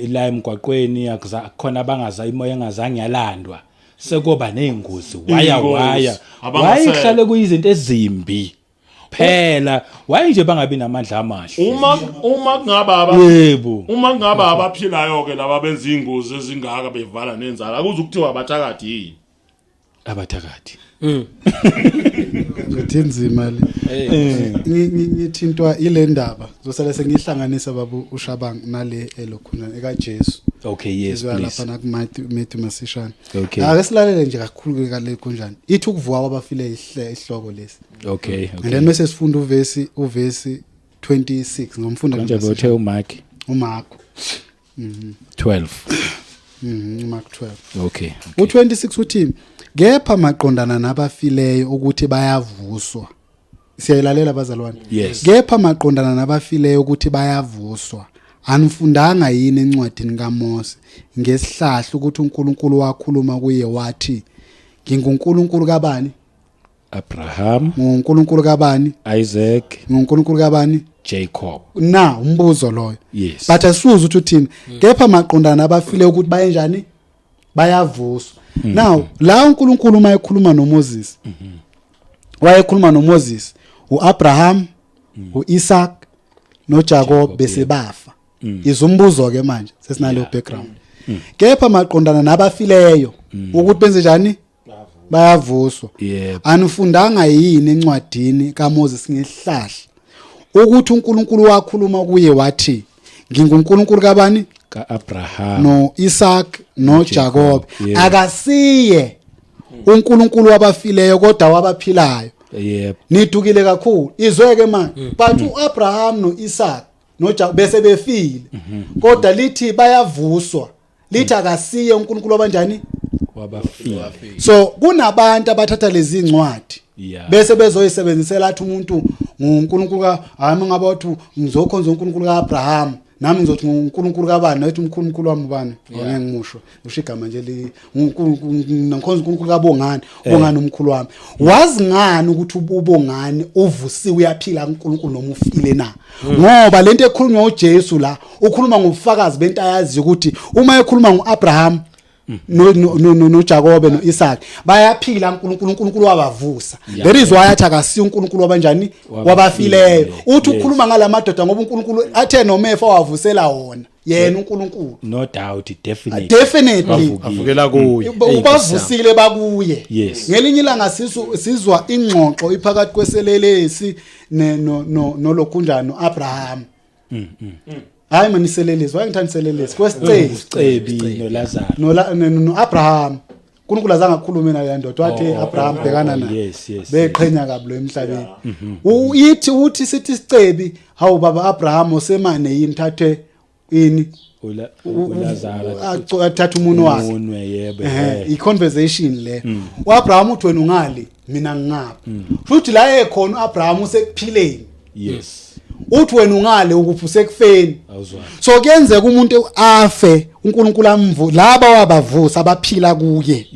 la emgwaqweni akukhona abangaza imoya engazange yalandwa. Sekuba nezingozi waya Iy'ngozi. waya. Abangasekho. Wayehlale kuyizinto ezimbi. Phela waye nje bangabi namandla amahle. Uma kungaba aba Yebo. uma kungaba abaphilayo ke laba benza ingozi ezingaka bevala nenzala akuze ukuthiwa abathakathi yini. Abathakathi. Ngithi inzima le. Ngithintwa ile ndaba. Zosale sengihlanganisa babu uShabang nale elokhuna ekaJesu. Okay, yes Sizwa please. lapha na ku Matthew Masishane. Okay. Ake silalele nje kakhulu ke kale kunjani. Ithi ukuvuka kwabafile ihloko lesi. Okay, And okay. then bese sifunda uvesi 26 ngomfunda Manje bothe uMark uMarko. 12. uMark 12. Okay. Okay. U26 uthi kepha maqondana nabafileyo ukuthi bayavuswa. Siyayilalela bazalwane. Yes. Kepha maqondana nabafileyo ukuthi bayavuswa. Anifundanga yini encwadini kaMose ngesihlahla ukuthi uNkulunkulu wakhuluma kuye wathi nginguNkulunkulu kabani? Abraham, NguNkulunkulu kabani? Isaac, NguNkulunkulu kabani? Jacob. Na umbuzo loyo. Yes. But asuze ukuthi uthini. Kepha maqondana nabafileyo ukuthi bayenjani? Bayavuswa. Now la uNkulunkulu uma ekhuluma noMoses wayekhuluma noMoses, uAbraham, uIsaac noJacob bese bafa. Izumbuzo ke manje sesinalo background. Kepha maqondana nabafileyo ukuthi benze njani? Bayavuswa. Yebo. Anifundanga yini encwadini kaMoses ngesihlahla ukuthi uNkulunkulu wakhuluma kuye wathi nginguNkulunkulu kabani? KaAbraham. No Isaac noJacob. Yebo. Akasiye uNkulunkulu wabafileyo kodwa wabaphilayo. Yebo. Nidukile kakhulu izweke manje, but uAbraham noIsaac noJacob bese befile, kodwa lithi bayavuswa, lithi akasiye uNkulunkulu wabanjani? Wabafile. So kunabantu abathatha lezi incwadi bese bezoyisebenzisela athi umuntu nguNkulunkulu ka, hayi, mangabe wathi ngizokhonza uNkulunkulu kaAbraham, nami ngizothi nguNkulunkulu kabani, nathi umkhulu wami ubani, ngeke ngimusho, usho igama nje li uNkulunkulu, ngikhonza uNkulunkulu kaBongani, uBongani umkhulu wami. Wazi ngani ukuthi uBongani uvusiwe, uyaphila uNkulunkulu noma ufile na? Ngoba lento ekhulunywa uJesu la, ukhuluma ngobufakazi bento ayazi ukuthi uma ekhuluma ngoAbraham no Jakobe no Isaac bayaphila, uNkulunkulu, uNkulunkulu wabavusa. There is why athi akasiyo uNkulunkulu wabanjani? Wabafileyo. Uthi ukhuluma ngalamadoda ngoba uNkulunkulu athe nomefa wavusela wona yena uNkulunkulu. No doubt, definitely. Definitely. Bavukile. Avukela kuye. Ubavusile bakuye. Yes. Ngelinye ilanga sizwa ingxoxo iphakathi kweselelesi ne no no nolokhunjani noAbraham. Hayi mani, iselelesi, wayengithanda iselelesi kwesicebi. Ucebi noLazaro. No Abraham, uNkulunkulu azange akhulume naye ndoda, wathi Abraham bhekana naye. Beqhenya kabi lo emhlabeni. Ithi uthi sithi isicebi, hawu baba Abraham, osemane yini thathe ini uLazaro athatha umunwe wakhe. Umunwe, yebo. I-conversation le, uAbraham uthi wena ungali, mina ngingapha, futhi la ekhona uAbraham usekuphileni. Uthi wena ungale ukuphi, usekufeni. Awuzwani. So kuyenzeka umuntu afe, uNkulunkulu amvu laba wabavusa abaphila kuye.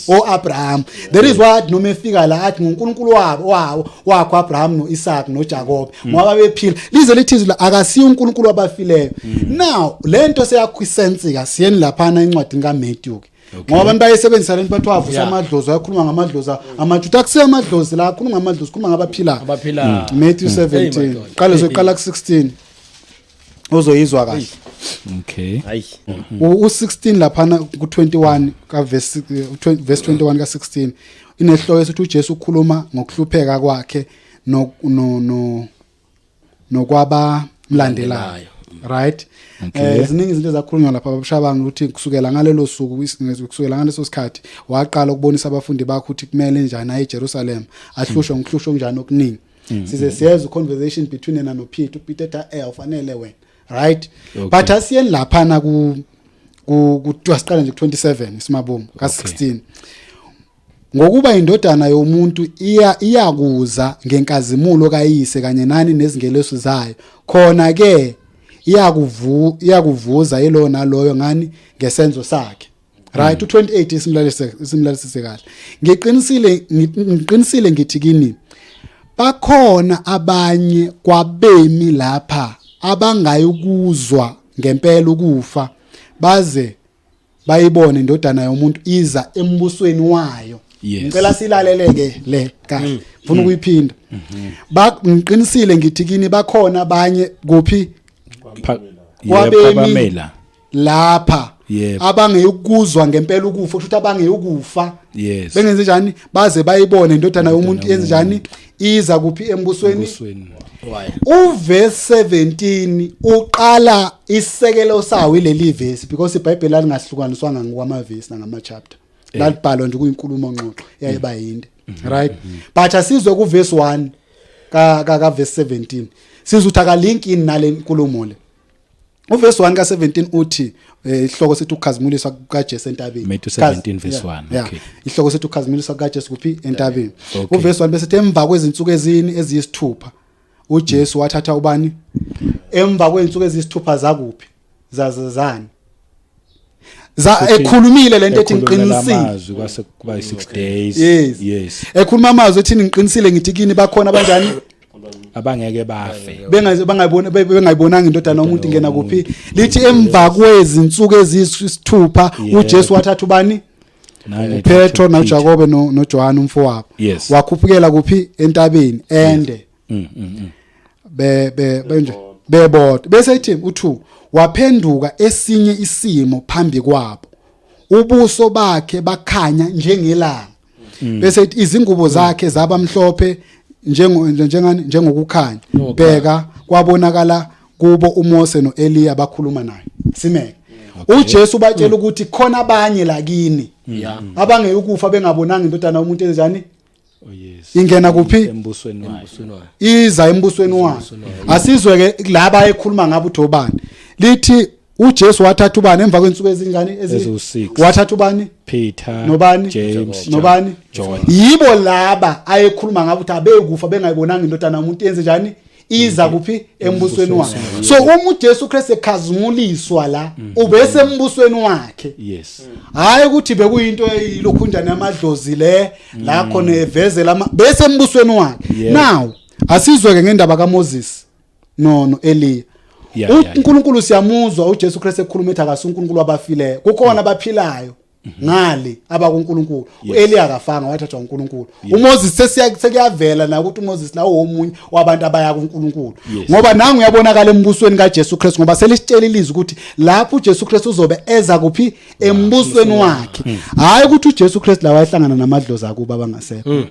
OAbraham, there is what noma efika la athi nguNkulunkulu wabo wawo wakho Abraham noIsaac noJacob ngoba bephila, lize lithi izwi akasiyo uNkulunkulu wabafileyo. Now lento seyakwisense siyeni laphana encwadini kaMatthew ke, ngoba abantu bayisebenzisa lento, bathi wavusa amadlozi, wayekhuluma ngamadlozi amaJuda. Akusiyo amadlozi la akhuluma ngamadlozi, khuluma ngabaphilayo. Abaphila. Matthew Hey, 17. madoda. Qala, uzoqala ku16, uzoyizwa kahle. Okay. Hayi. U16 laphana ku21 ka verse 21 ka16 inehloko esithi uJesu ukhuluma ngokuhlupheka kwakhe no nokwaba mlandelayo, right? Ziningi izinto ezakhulunywa lapha babushabanga ukuthi kusukela ngalelo suku, kusukela ngaleso sikhathi waqala ukubonisa abafundi bakhe ukuthi kumele njani aye eJerusalem, ahlushwe ngokuhlushwa okunjani okuningi. Size siyeza conversation between yena noPeter, uPeter ethi ufanele wena, right? Okay. But asiyeni laphana ku asiqale nje ku27 isimabomu ka16, ngokuba indodana yomuntu iyakuza ngenkazimulo kayise kanye nani nezingelosi zayo, khona ke iyakuvuza yilo naloyo ngani ngesenzo sakhe, right? U28 isimlalisise kahle. Ngiqinisile ngithi kini, bakhona abanye kwabemi lapha abangayukuzwa ngempela ukufa baze Bayibone indodana yomuntu iza embusweni wayo. Ngicela silaleleke le kahle, ngifuna ukuyiphinda. Ngiqinisile ngithi kini, bakhona abanye kuphi? Kwabemi abamela lapha abangeyukuzwa ngempela ukufa, kusho ukuthi abangeyukufa bengenze njani baze bayibone indodana yomuntu yenze njani, iza kuphi? Embusweni. Embusweni. Uverse 17 uqala isekelo sawo ileli verse, because iBhayibheli lalingahlukaniswanga ngokwamavesi nangama chapter, lalibhalwa nje kuyinkulumo ngxoxo yayiba yinde, right? But asizwe ku verse 1 ka verse 17, sizwe ukuthi akalink in nale nkulumo le. Uverse 1 ka 17 uthi ihloko sithi ukukhazimuliswa kukaJesu entabeni. Matthew 17 verse 1, okay. Ihloko sithi ukukhazimuliswa kukaJesu kuphi? Entabeni. Uverse 1 bese ethi emva kwezinsuku ezini? Eziyisithupha. uJesu wathatha ubani emva kwezinsuku eziyisithupha? Zakuphi? Zazani za ekhulumile lento ethi Ekhulumela ngiqinisile amazwi, kwase kuba 6 days. Yes. Ekhuluma amazwi ethi ngiqinisile ngithi kini, bakhona abanjani? Abangeke bafe. Bengaze bangayibona, bengayibonanga indodana yomuntu ingena kuphi? Lithi emva kwezinsuku eziyisithupha uJesu wathatha ubani? Nine uPetro Peter. noJakobe noJohane umfowabo. Wakhuphukela kuphi? Entabeni ende. Be be benje bebodwa. Bese ithi u2, waphenduka esinye isimo phambi kwabo, ubuso bakhe bakhanya njengelanga. Bese ithi izingubo zakhe zaba mhlophe njengo njengani? Njengokukhanya. Bheka, kwabonakala kubo uMose noEliya bakhuluma naye. Simeke uJesu batshela ukuthi khona abanye lakini abangeyukufa bengabonanga indodana yomuntu enjani? Oh yes. Ingena kuphi? Embusweni wayo. Embusweni wayo. Iza embusweni wayo. Asizwe ke laba ekhuluma ngabo uthi obani. Lithi uJesu wathatha ubani emva kwensuku ezingani? Eziwu-six. Wathatha ubani? Peter, Nobani? James, Nobani? John. Yibo laba ayekhuluma ngabo ukuthi abeyukufa bengayibonanga indodana yomuntu yenze njani, iza kuphi? Embusweni wakhe. So uma uJesu Kristu ekhazimuliswa la, ubese embusweni wakhe. Hayi ukuthi bekuyinto eyilokhunjana yamadlozi le la khona evezela bese embusweni wakhe. Now asizwe ke ngendaba kaMoses no Eliya. uNkulunkulu siyamuzwa uJesu Kristu ekhuluma ethi akasuNkulunkulu wabafileyo, kukhona abaphilayo ngale abakuNkulunkulu. uEliya akafanga, wathathwa uNkulunkulu. uMoses sekuyavela na ukuthi uMoses lawo omunye wabantu abaya kuNkulunkulu, ngoba nangu uyabonakala embusweni kaJesu Kristu, ngoba selisitshela ilizwi ukuthi lapho uJesu Kristu uzobe eza kuphi? Embusweni wakhe. Hayi ukuthi uJesu Kristu la wayehlangana namadlozi akuba abangasekho.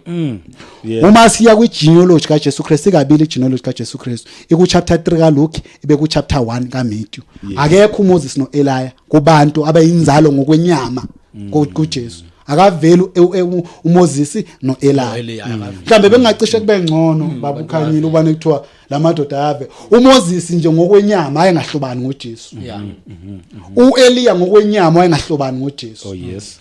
Uma siya kwi-genealogy kaJesu Kristu, ikabili i-genealogy kaJesu Kristu, iku-chapter 3 kaLuke, ibe ku-chapter 1 kaMatthew. Akekho uMoses no-Eliya kubantu abayinzalo ngokwenyama kuJesu. Akaveli uMoses no-Eliya. No-Eliya, akaveli. Mhlambe bengacishe kube ngcono, babukhanyile, ubane kuthiwa lamadoda ave uMoses nje ngokwenyama ayengahlobani ngoJesu. uEliya ngokwenyama wayengahlobani ngoJesu. Oh yes.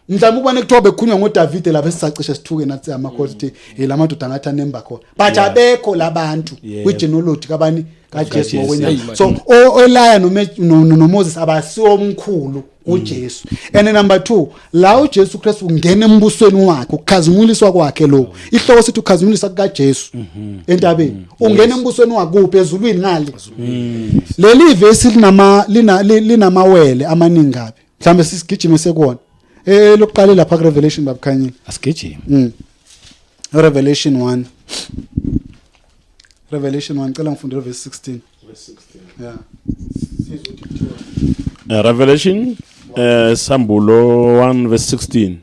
Mhlawumbe ukubane kuthiwa bekhunywa ngoDavide lapha, esisacishe sithuke nathi amakhosi ukuthi la madoda ngathi anemba khona, but abekho labantu kwi-genealogy kabani? KaJesu KaJesu, ngokwenyama. So o-Eliya noMoses abasiwo omkhulu kuJesu. And number 2, la uJesu Kristu ungena embusweni wakhe, ukukhazimuliswa kwakhe lo, ihloko sithi ukukhazimuliswa kukaJesu entabeni, ungena embusweni wakhe kuphi? Ezulwini ngale. Leli verse linama lina linamawele amaningi kabi, mhlambe sisigijime sekuwona lokuqala lapha ku Revelation, babukhanyile. Asigijime. Revelation 1, Revelation 1, cela ngifunde verse 16. Yeah, sizwe ukuthi kuthiwa Revelation, Sambulo 1 verse 16.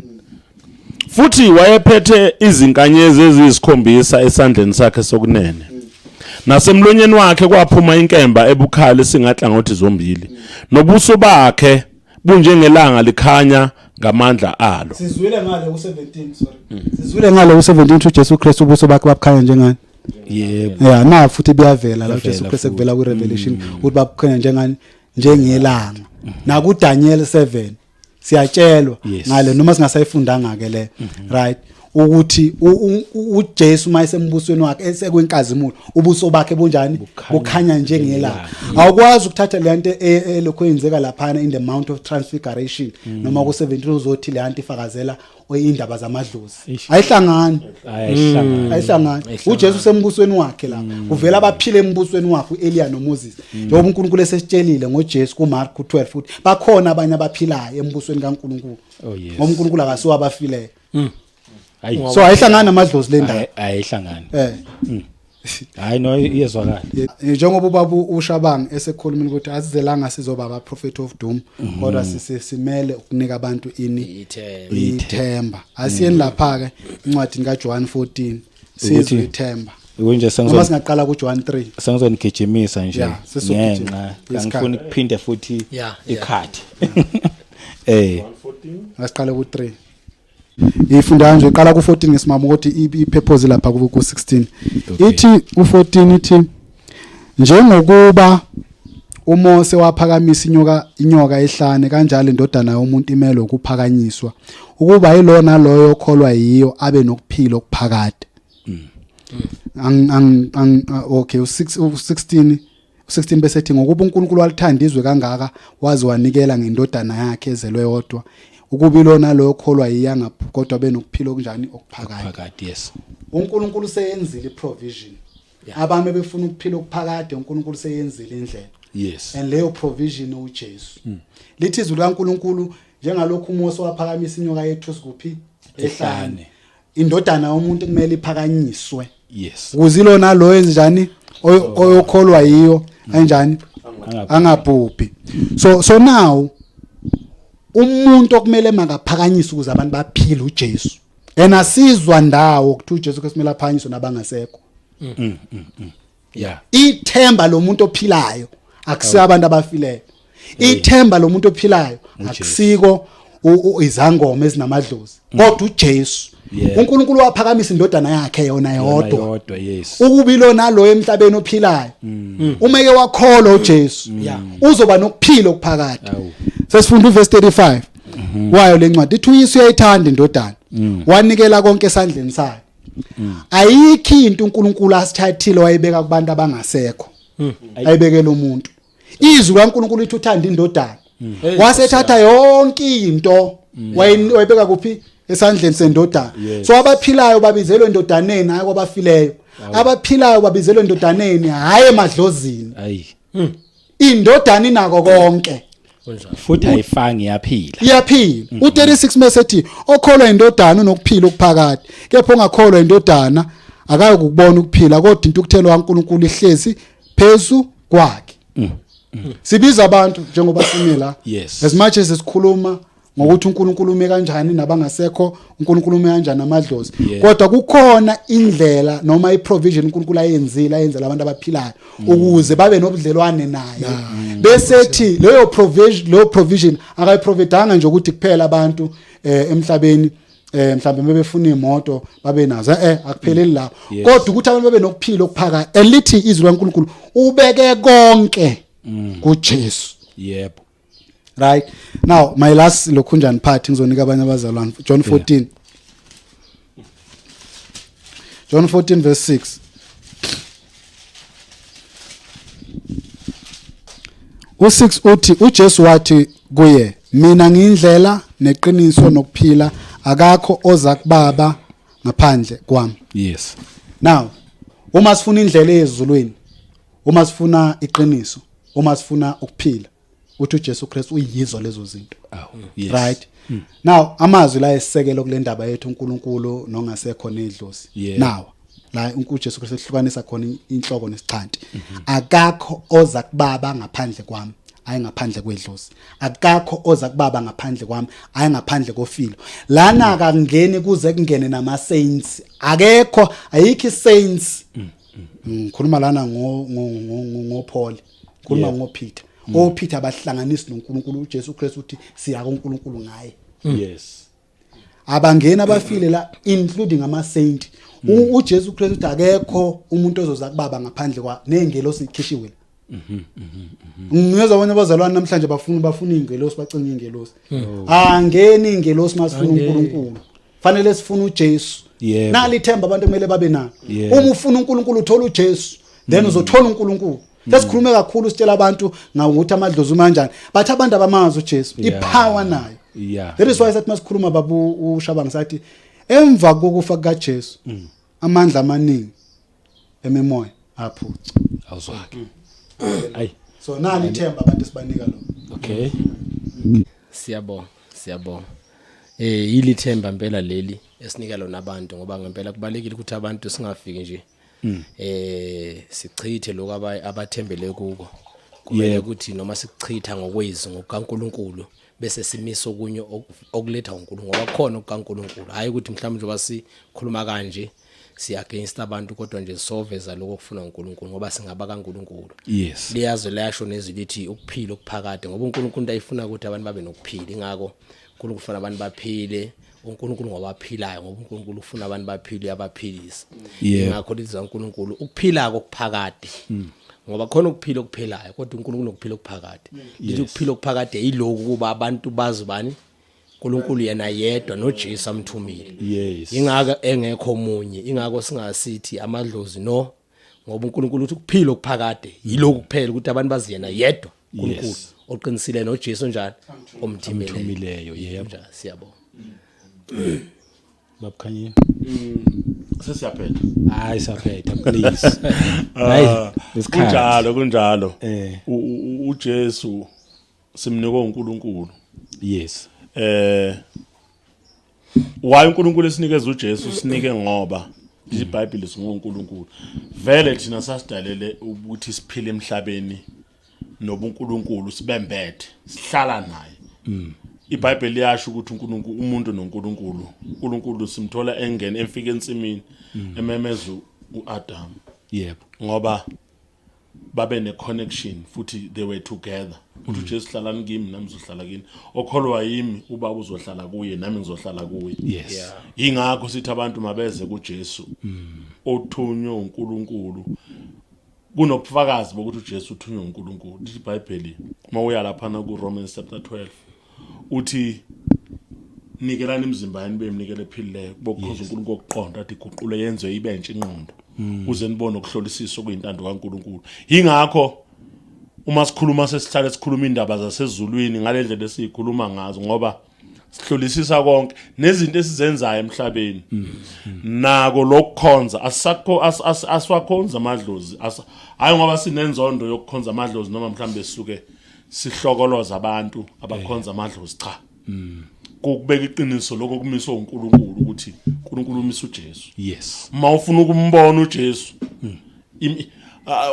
Futhi wayephethe izinkanyezi eziyisikhombisa esandleni sakhe sokunene. Nasemlonyeni wakhe kwaphuma inkemba ebukhali singanhlangothi zombili. Nobuso bakhe bunjengelanga likhanya ngamandla alo. Sizwile ngale ku17, sorry, sizwile ngale ku17 ukuthi uJesu Kristu ubuso bakhe babukhanya njengani? Yebo. Yeah, na futhi buyavela la uJesu Kuyavela Kristu futhi. kuvela ku Revelation ukuthi babukhanya njengani? Njengelanga. Naku Daniel 7 siyatshelwa ngale, noma singasayifundanga ke le, right? Ukuthi uJesu mayesembusweni wakhe esekwinkazimulo, ubuso bakhe bunjani? Bukhanya njengelanga. Awukwazi ukuthatha le nto elokhu yenzeka laphana in the Mount of Transfiguration noma ku 17, uzothi le nto ifakazela indaba zamadlozi. Ayihlangani. Ayihlangani. Ayihlangani. UJesu usembusweni wakhe la, kuvela abaphile embusweni wakhe, uEliya noMoses, njengoba uNkulunkulu esesitshelile ngoJesu kuMark 12 futhi bakhona abanye abaphilayo embusweni kaNkulunkulu. Oh yes. Ngoba uNkulunkulu akasiwo abafileyo. Hayi. So ayihlangani namadlozi le ndaba. Ayihlangani. Hayi no, iyezwakala. Njengoba ubaba uShabang esekhulumile ukuthi asizelanga sizoba aba prophet of doom, kodwa simele ukunika abantu ini? Ithemba. Ithemba. Asiyeni lapha ke incwadi kaJohn 14, sizwe ithemba. Kunje Noma singaqala kuJohn 3. Sengizonigijimisa nje Yeah, sesizogijima. ngenxa Yesikhathi. angifuni kuphinde futhi ikhathi. Asiqale ku3. Ifunda nje, iqala ku14 ngesimamo ukuthi i-purpose lapha ku16. Ithi u14, ithi njengokuba uMose waphakamisa inyoka ehlane, kanjalo indodana yomuntu imelwe ukuphakanyiswa, ukuba yilona loyo okholwa yiyo abe nokuphila okuphakade. Ang ang ang okay, u6, u16, u16 bese ethi ngokuba uNkulunkulu walithanda izwe kangaka waze wanikela ngendodana yakhe ezelwe yodwa, ukuba ilona loyo okholwa yiya ngapha kodwa benokuphila okunjani? Okuphakade. Phakade, yes. uNkulunkulu seyenzile iprovision. Abantu befuna ukuphila okuphakade, uNkulunkulu seyenzile indlela. And leyo provision uJesu. Lithi izwi likaNkulunkulu, njengalokhu uMose waphakamisa inyoka yethusi kuphi? Ehlane. Ehlane. Indodana yomuntu kumele iphakanyiswe ukuze ilona lo enjani oyokholwa yiyo kanjani? Angabhubhi. So now umuntu okumele makaphakanyiswe ukuze abantu baphile uJesu. Yena asizwa ndawo ukuthi uJesu Kristu kumele aphakanyiswe nabangasekho. Ithemba lomuntu ophilayo akusiyo abantu abafileyo. Ithemba lomuntu ophilayo akusiko izangoma ezinamadlozi, kodwa uJesu. UNkulunkulu waphakamisa indodana yakhe yona yodwa yodwa, yes. Ukuba ilona lo emhlabeni ophilayo, uma eke wakholwa uJesu, uzoba nokuphila okuphakade. Sesifunda uverse 35 wayo lencwadi. Ithi uyise uyayithanda indodana, wanikela konke esandleni sayo. Ayikho into uNkulunkulu asithathile wayibeka kubantu abangasekho, ayibekela umuntu. Izwi kaNkulunkulu lithi uthanda indodana, wasethatha yonke into wayibeka kuphi? Esandleni sendodana. So abaphilayo babizelwe endodaneni, hayi kwabafileyo. Abaphilayo babizelwe endodaneni, hayi emadlozini. Ayi. Indodana inako konke. Kunjalo. Futhi ayifangi, iyaphila. Iyaphila. U36 mesethi okholwa indodana unokuphila okuphakade, kepha ongakholwa indodana akayokubona ukuphila, kodwa intukuthelo kaNkulunkulu ihlezi phezu kwakhe. Sibiza abantu njengoba sime la. As much as sikhuluma ngokuthi uNkulunkulu ume kanjani nabangasekho, uNkulunkulu ume kanjani namadlozi, kodwa kukhona indlela noma iprovision uNkulunkulu ayenzile, ayenzela abantu abaphilayo ukuze babe nobudlelwane naye. Bese ethi leyo provision akayiprovidanga nje ukuthi kuphela abantu emhlabeni mhlawumbe bebefuna imoto babe nazo, akupheleli lapho, kodwa ukuthi abantu babe nokuphila okuphakade. Elithi izwi laNkulunkulu ubeke konke kuJesu. Right now, my last lokhunjani part, ngizonika abanye abazalwane. John 14, John 14 verse 6. U6 uthi uJesu wathi kuye, mina ngiyindlela neqiniso nokuphila, akakho oza kubaba ngaphandle kwami. Now uma sifuna indlela ezulwini, uma sifuna iqiniso, uma sifuna ukuphila, uthi uJesu Kristu uyizo lezo zinto. Awu, yes. Right now, amazwi la esisekelo kule ndaba yethu, uNkulunkulu nongasekho nedlozi. Now la uJesu Kristu ehlukanisa khona inhloko nesixhanti. Akakho oza kubaba ngaphandle kwami, hayi ngaphandle kwedlozi. Akakho oza kubaba ngaphandle kwami, hayi ngaphandle kofilo. Lana akangeni kuze kungene nama saints. Akekho, ayikho saints. Ngikhuluma lana ngo Paul, ngikhuluma ngo Peter. O Peter abahlanganisi noNkulunkulu. uJesu Kristu uthi siya kuNkulunkulu ngaye. Abangena abafile la, including ama saint. UJesu Kristu uthi akekho umuntu ozoza kubaba ngaphandle kwa nengelosi ikhishiwe. Ngiyezwa abanye abazalwane namhlanje bafuna ingelosi, bacinga ingelosi. Angeni ingelosi masifuna uNkulunkulu. Fanele sifune uJesu. Nali ithemba abantu kumele babe nalo. Uma ufuna uNkulunkulu uthola uJesu, then uzothola uNkulunkulu. Sesikhulume kakhulu sitshela abantu ngawukuthi amadlozi umanjani, but abantu abamazi uJesu, ipower nayo. That is why sathi masikhuluma babu uShabanga sathi emva kokufa kukaJesu amandla amaningi emimoya aphuca. Awuzwake. Ayi. So nali ithemba abantu esibanika lo. Okay. Siyabonga, siyabonga. Yilithemba impela leli esinika lona abantu, ngoba ngempela kubalekile ukuthi abantu singafiki nje sichithe lokho abathembele kuko. Kumele ukuthi noma sikuchitha ngokwezwi ngokukaNkuluNkulu bese simisa okunye okuletha uNkulunkulu, ngoba khona okukaNkuluNkulu. Hayi ukuthi mhlawumbe njengoba sikhuluma kanje si against abantu, kodwa nje soveza lokho okufuna uNkulunkulu, ngoba singaba kaNkuluNkulu. Liyazwe layasho nezwi lithi ukuphila okuphakade, ngoba uNkulunkulu into ayifuna ukuthi abantu babe nokuphila. Ingakho uNkulunkulu ufuna abantu baphile, uNkulunkulu ngowaphilayo, ngoba uNkulunkulu ufuna abantu baphile, uyabaphilisa. Ingakho lithi uNkulunkulu ukuphila kokuphakade, ngoba khona ukuphila okuphilayo, kodwa uNkulunkulu nokuphila okuphakade. Lithi ukuphila okuphakade yiloku kuba abantu bazi bani uNkulunkulu yena yedwa noJesu amthumile. Ingaka engekho omunye, ingakho singasithi amadlozi no, ngoba uNkulunkulu uthi ukuphila okuphakade yiloku kuphela, ukuthi abantu bazi yena yedwa uNkulunkulu oqinisile noJesu njalo omthumileyo. Omthumileyo, yebo. Njalo, siyabonga. Babukhanyile. Sesiyaphetha. Hayi, saphetha please. Hayi, isikhathi. Kunjalo, kunjalo. UJesu simnikwe uNkulunkulu. Why uNkulunkulu esinikeza uJesu? Sinike ngoba iBhayibheli singoNkulunkulu. Vele thina sasidalele ukuthi siphile emhlabeni nobuNkulunkulu, sibembethe, sihlala naye. iBhayibheli liyasho ukuthi uNkulunkulu, umuntu noNkulunkulu, uNkulunkulu simthola engena efika ensimini ememeza uAdam. Ngoba babe ne connection futhi they were together. Uthi uJesu, hlalani kimi nami ngizohlala kini, okholwa yimi ubaba uzohlala kuye nami ngizohlala kuye. Ingakho sithi abantu mabeze kuJesu othunywe uNkulunkulu. Kunobufakazi bokuthi uJesu uthunywe uNkulunkulu. Lithi iBhayibheli mawuya lapha na ku Romans chapter 12, uthi nikelani imizimba yenu bemnikele ephilileyo bokukhonza uNkulunkulu okuqonda, athi guqule yenziwe ibe entsha ingqondo uze nibone ukuhlolisisa okuyintando kaNkulunkulu. Ingakho uma sikhuluma sesihlale sikhuluma indaba zasezulwini ngalendlela esiyikhuluma ngazo, ngoba sihlolisisa konke nezinto esizenzayo emhlabeni. Nako lokukhonza asakho aswakhonza amadlozi, hayi ngoba sinenzondo yokukhonza amadlozi noma mhlambe sisuke sihlokoloza abantu abakhonza amadlozi, cha, kokubeka iqiniso lokho kumiswe uNkulunkulu, ukuthi uNkulunkulu umisa uJesu. Uma ufuna ukumbona uJesu,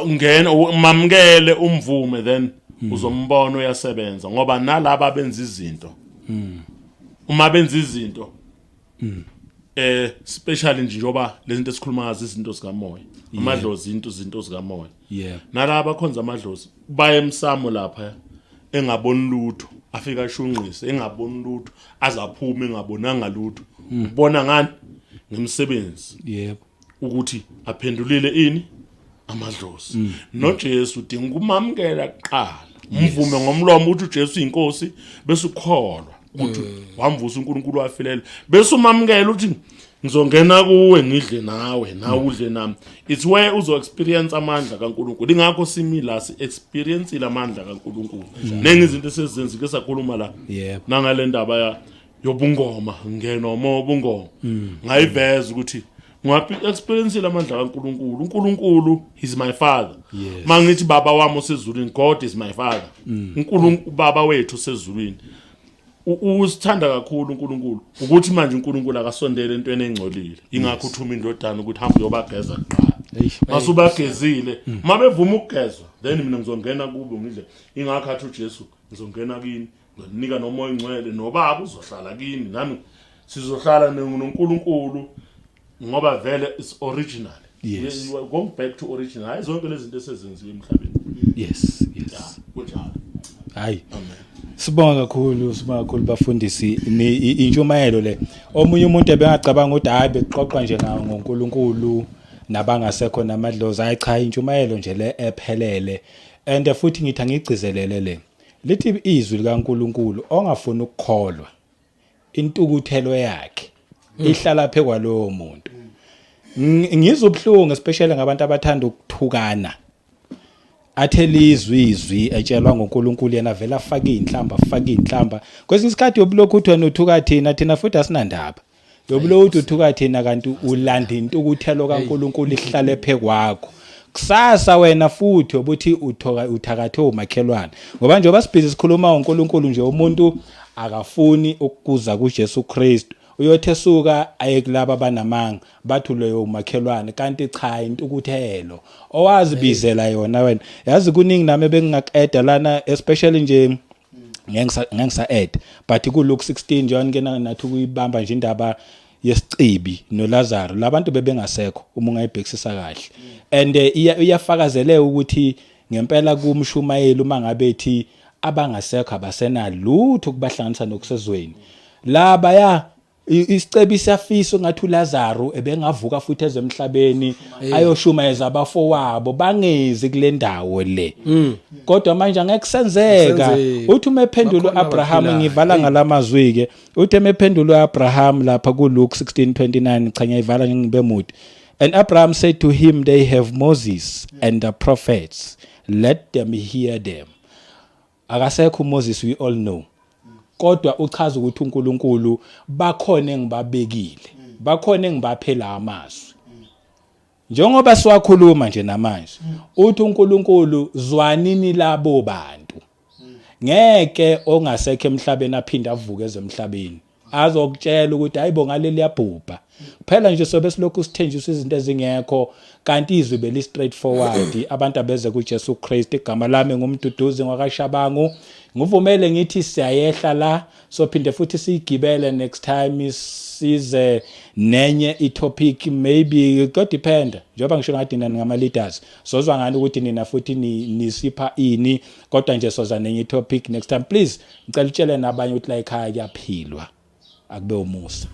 ungena mamkele umvume, then uzombona uyasebenza, ngoba nalaba benza izinto, uma benza izinto especially nje njoba lezi zinto esikhuluma ngazo, izinto zikamoya, amadlozi, izinto zikamoya, nalaba akhonza amadlozi baye emsamo lapha engaboni lutho, afika ashunqise engaboni lutho, azaphume engabonanga lutho. Ubona ngani? Ngemisebenzi ukuthi aphendulile ini amadlozi. NoJesu udinga ukumamukela kuqala, umvume ngomlomo ukuthi uJesu uyinkosi, bese ukholwa ukuthi wamvusa uNkulunkulu wafilela, bese umamukela ukuthi ngizongena kuwe ngidle nawe, nawe udle nami. It's where uzo experience amandla kaNkulunkulu. Ingakho simi la si experience amandla kaNkulunkulu nengi izinto esezenzi ke sakhuluma la nangale ndaba ya yobungoma, ngena umoya obungoma, ngayiveza ukuthi ngaphi experience lamandla kaNkulunkulu. uNkulunkulu is my father. Mangithi baba wami osezulwini, God is my father. uNkulunkulu baba wethu osezulwini usithanda kakhulu uNkulunkulu, ukuthi manje uNkulunkulu akasondele entweni engcolile. Ingakho uthuma indodana ukuthi hamba uyobageza kuqala. Masubagezile, mabevuma ukugezwa, then mina ngizongena kubo ngidle. Ingakho athi uJesu, ngizongena kini, ngizonika nomoya ongcwele, nobaba uzohlala kini nami sizohlala noNkulunkulu, ngoba vele it's original. You are going back to original, hayi zonke lezi zinto esezenziwe emhlabeni. Yeah, kunjalo. Hayi, sibonga kakhulu, sibonga kakhulu bafundisi. Intshumayelo le, omunye umuntu ebengacabanga ukuthi hayi, bekuxoxwa nje ngawo ngoNkulunkulu nabangasekho namadlozi. Hayi cha, intshumayelo nje le ephelele, and futhi ngithi angigcizelele le lithi izwi likaNkulunkulu, ongafuni ukukholwa intukuthelo yakhe. Ihlala phe kwalowo muntu. Ngizwa ubuhlungu especially ngabantu abathanda ukuthukana. Athe lizwi izwi etshelwa ngoNkulunkulu, yena vele afake inhlamba, afake inhlamba. Kwesinye isikhathi yobulokhu uthi wena uthuka thina, thina futhi asinandaba. Yobulokhu uthi uthuka thina, kanti ulanda intukuthelo kaNkulunkulu ihlale phe kwakho. Kusasa wena futhi obuthi uthoka uthakathe umakhelwane, ngoba njengoba sibhizi sikhuluma ngoNkulunkulu nje, umuntu akafuni ukukuza kuJesu Kristu, uyothi esuka aye kulaba abanamanga, bathi loyo umakhelwane, kanti cha, intukuthelo owazibizela yona wena. Yazi kuningi nami ebengingaqeda lana, especially nje ngeke add, but ku Luke 16 nje ngike nathi ukuyibamba nje indaba yesicibi noLazaro. Labantu bebengasekho uma ungayibhekisisa kahle, and iyafakazele ukuthi ngempela kumshumayeli uma ngabe ethi abangasekho abasenalutho kubahlanganisa nokusezweni laba ya isicebi siyafisa ngathi uLazaro ebengavuka futhi ezemhlabeni ayoshumayeza abafowabo bangezi kule ndawo le, kodwa manje angeke kusenzeka. Kusenzeka. Uthi uma ephendula Bakhona uAbraham, abaphilayo. ngivala ngalamazwi ke, uthi emephendula uAbraham lapha kuLuke 16:29, cha, ngiyayivala ngibe mude. "And Abraham said to him, 'They have Moses and the prophets, let them hear them.'" Akasekho uMoses, we all know, kodwa uchaza ukuthi uNkulunkulu bakhona engibabekile, bakhona engibaphela amazwi njengoba siwakhuluma nje namanje. Uthi uNkulunkulu, zwanini labo bantu. Ngeke ongasekho emhlabeni aphinde avuke ezemhlabeni azokutshela ukuthi hayibo, ngaleli yabhubha kuphela nje. Sobe silokhu sithenjiswa izinto ezingekho, kanti izwi beli straightforward. Abantu abeze kuJesu Kristu. Igama lami ngumduduzi ngwakashabangu. Ngivumele ngithi siyayehla la, sophinde futhi siyigibele next time, size nenye itopic maybe, kodependa njengoba ngisho ngathi nina ngama leaders, sozwa ngani ukuthi nina futhi nisipha ini. Kodwa nje soza nenye itopic next time. Please, ngicela utshele nabanye ukuthi la ekhaya kuyaphilwa. Akube umusa.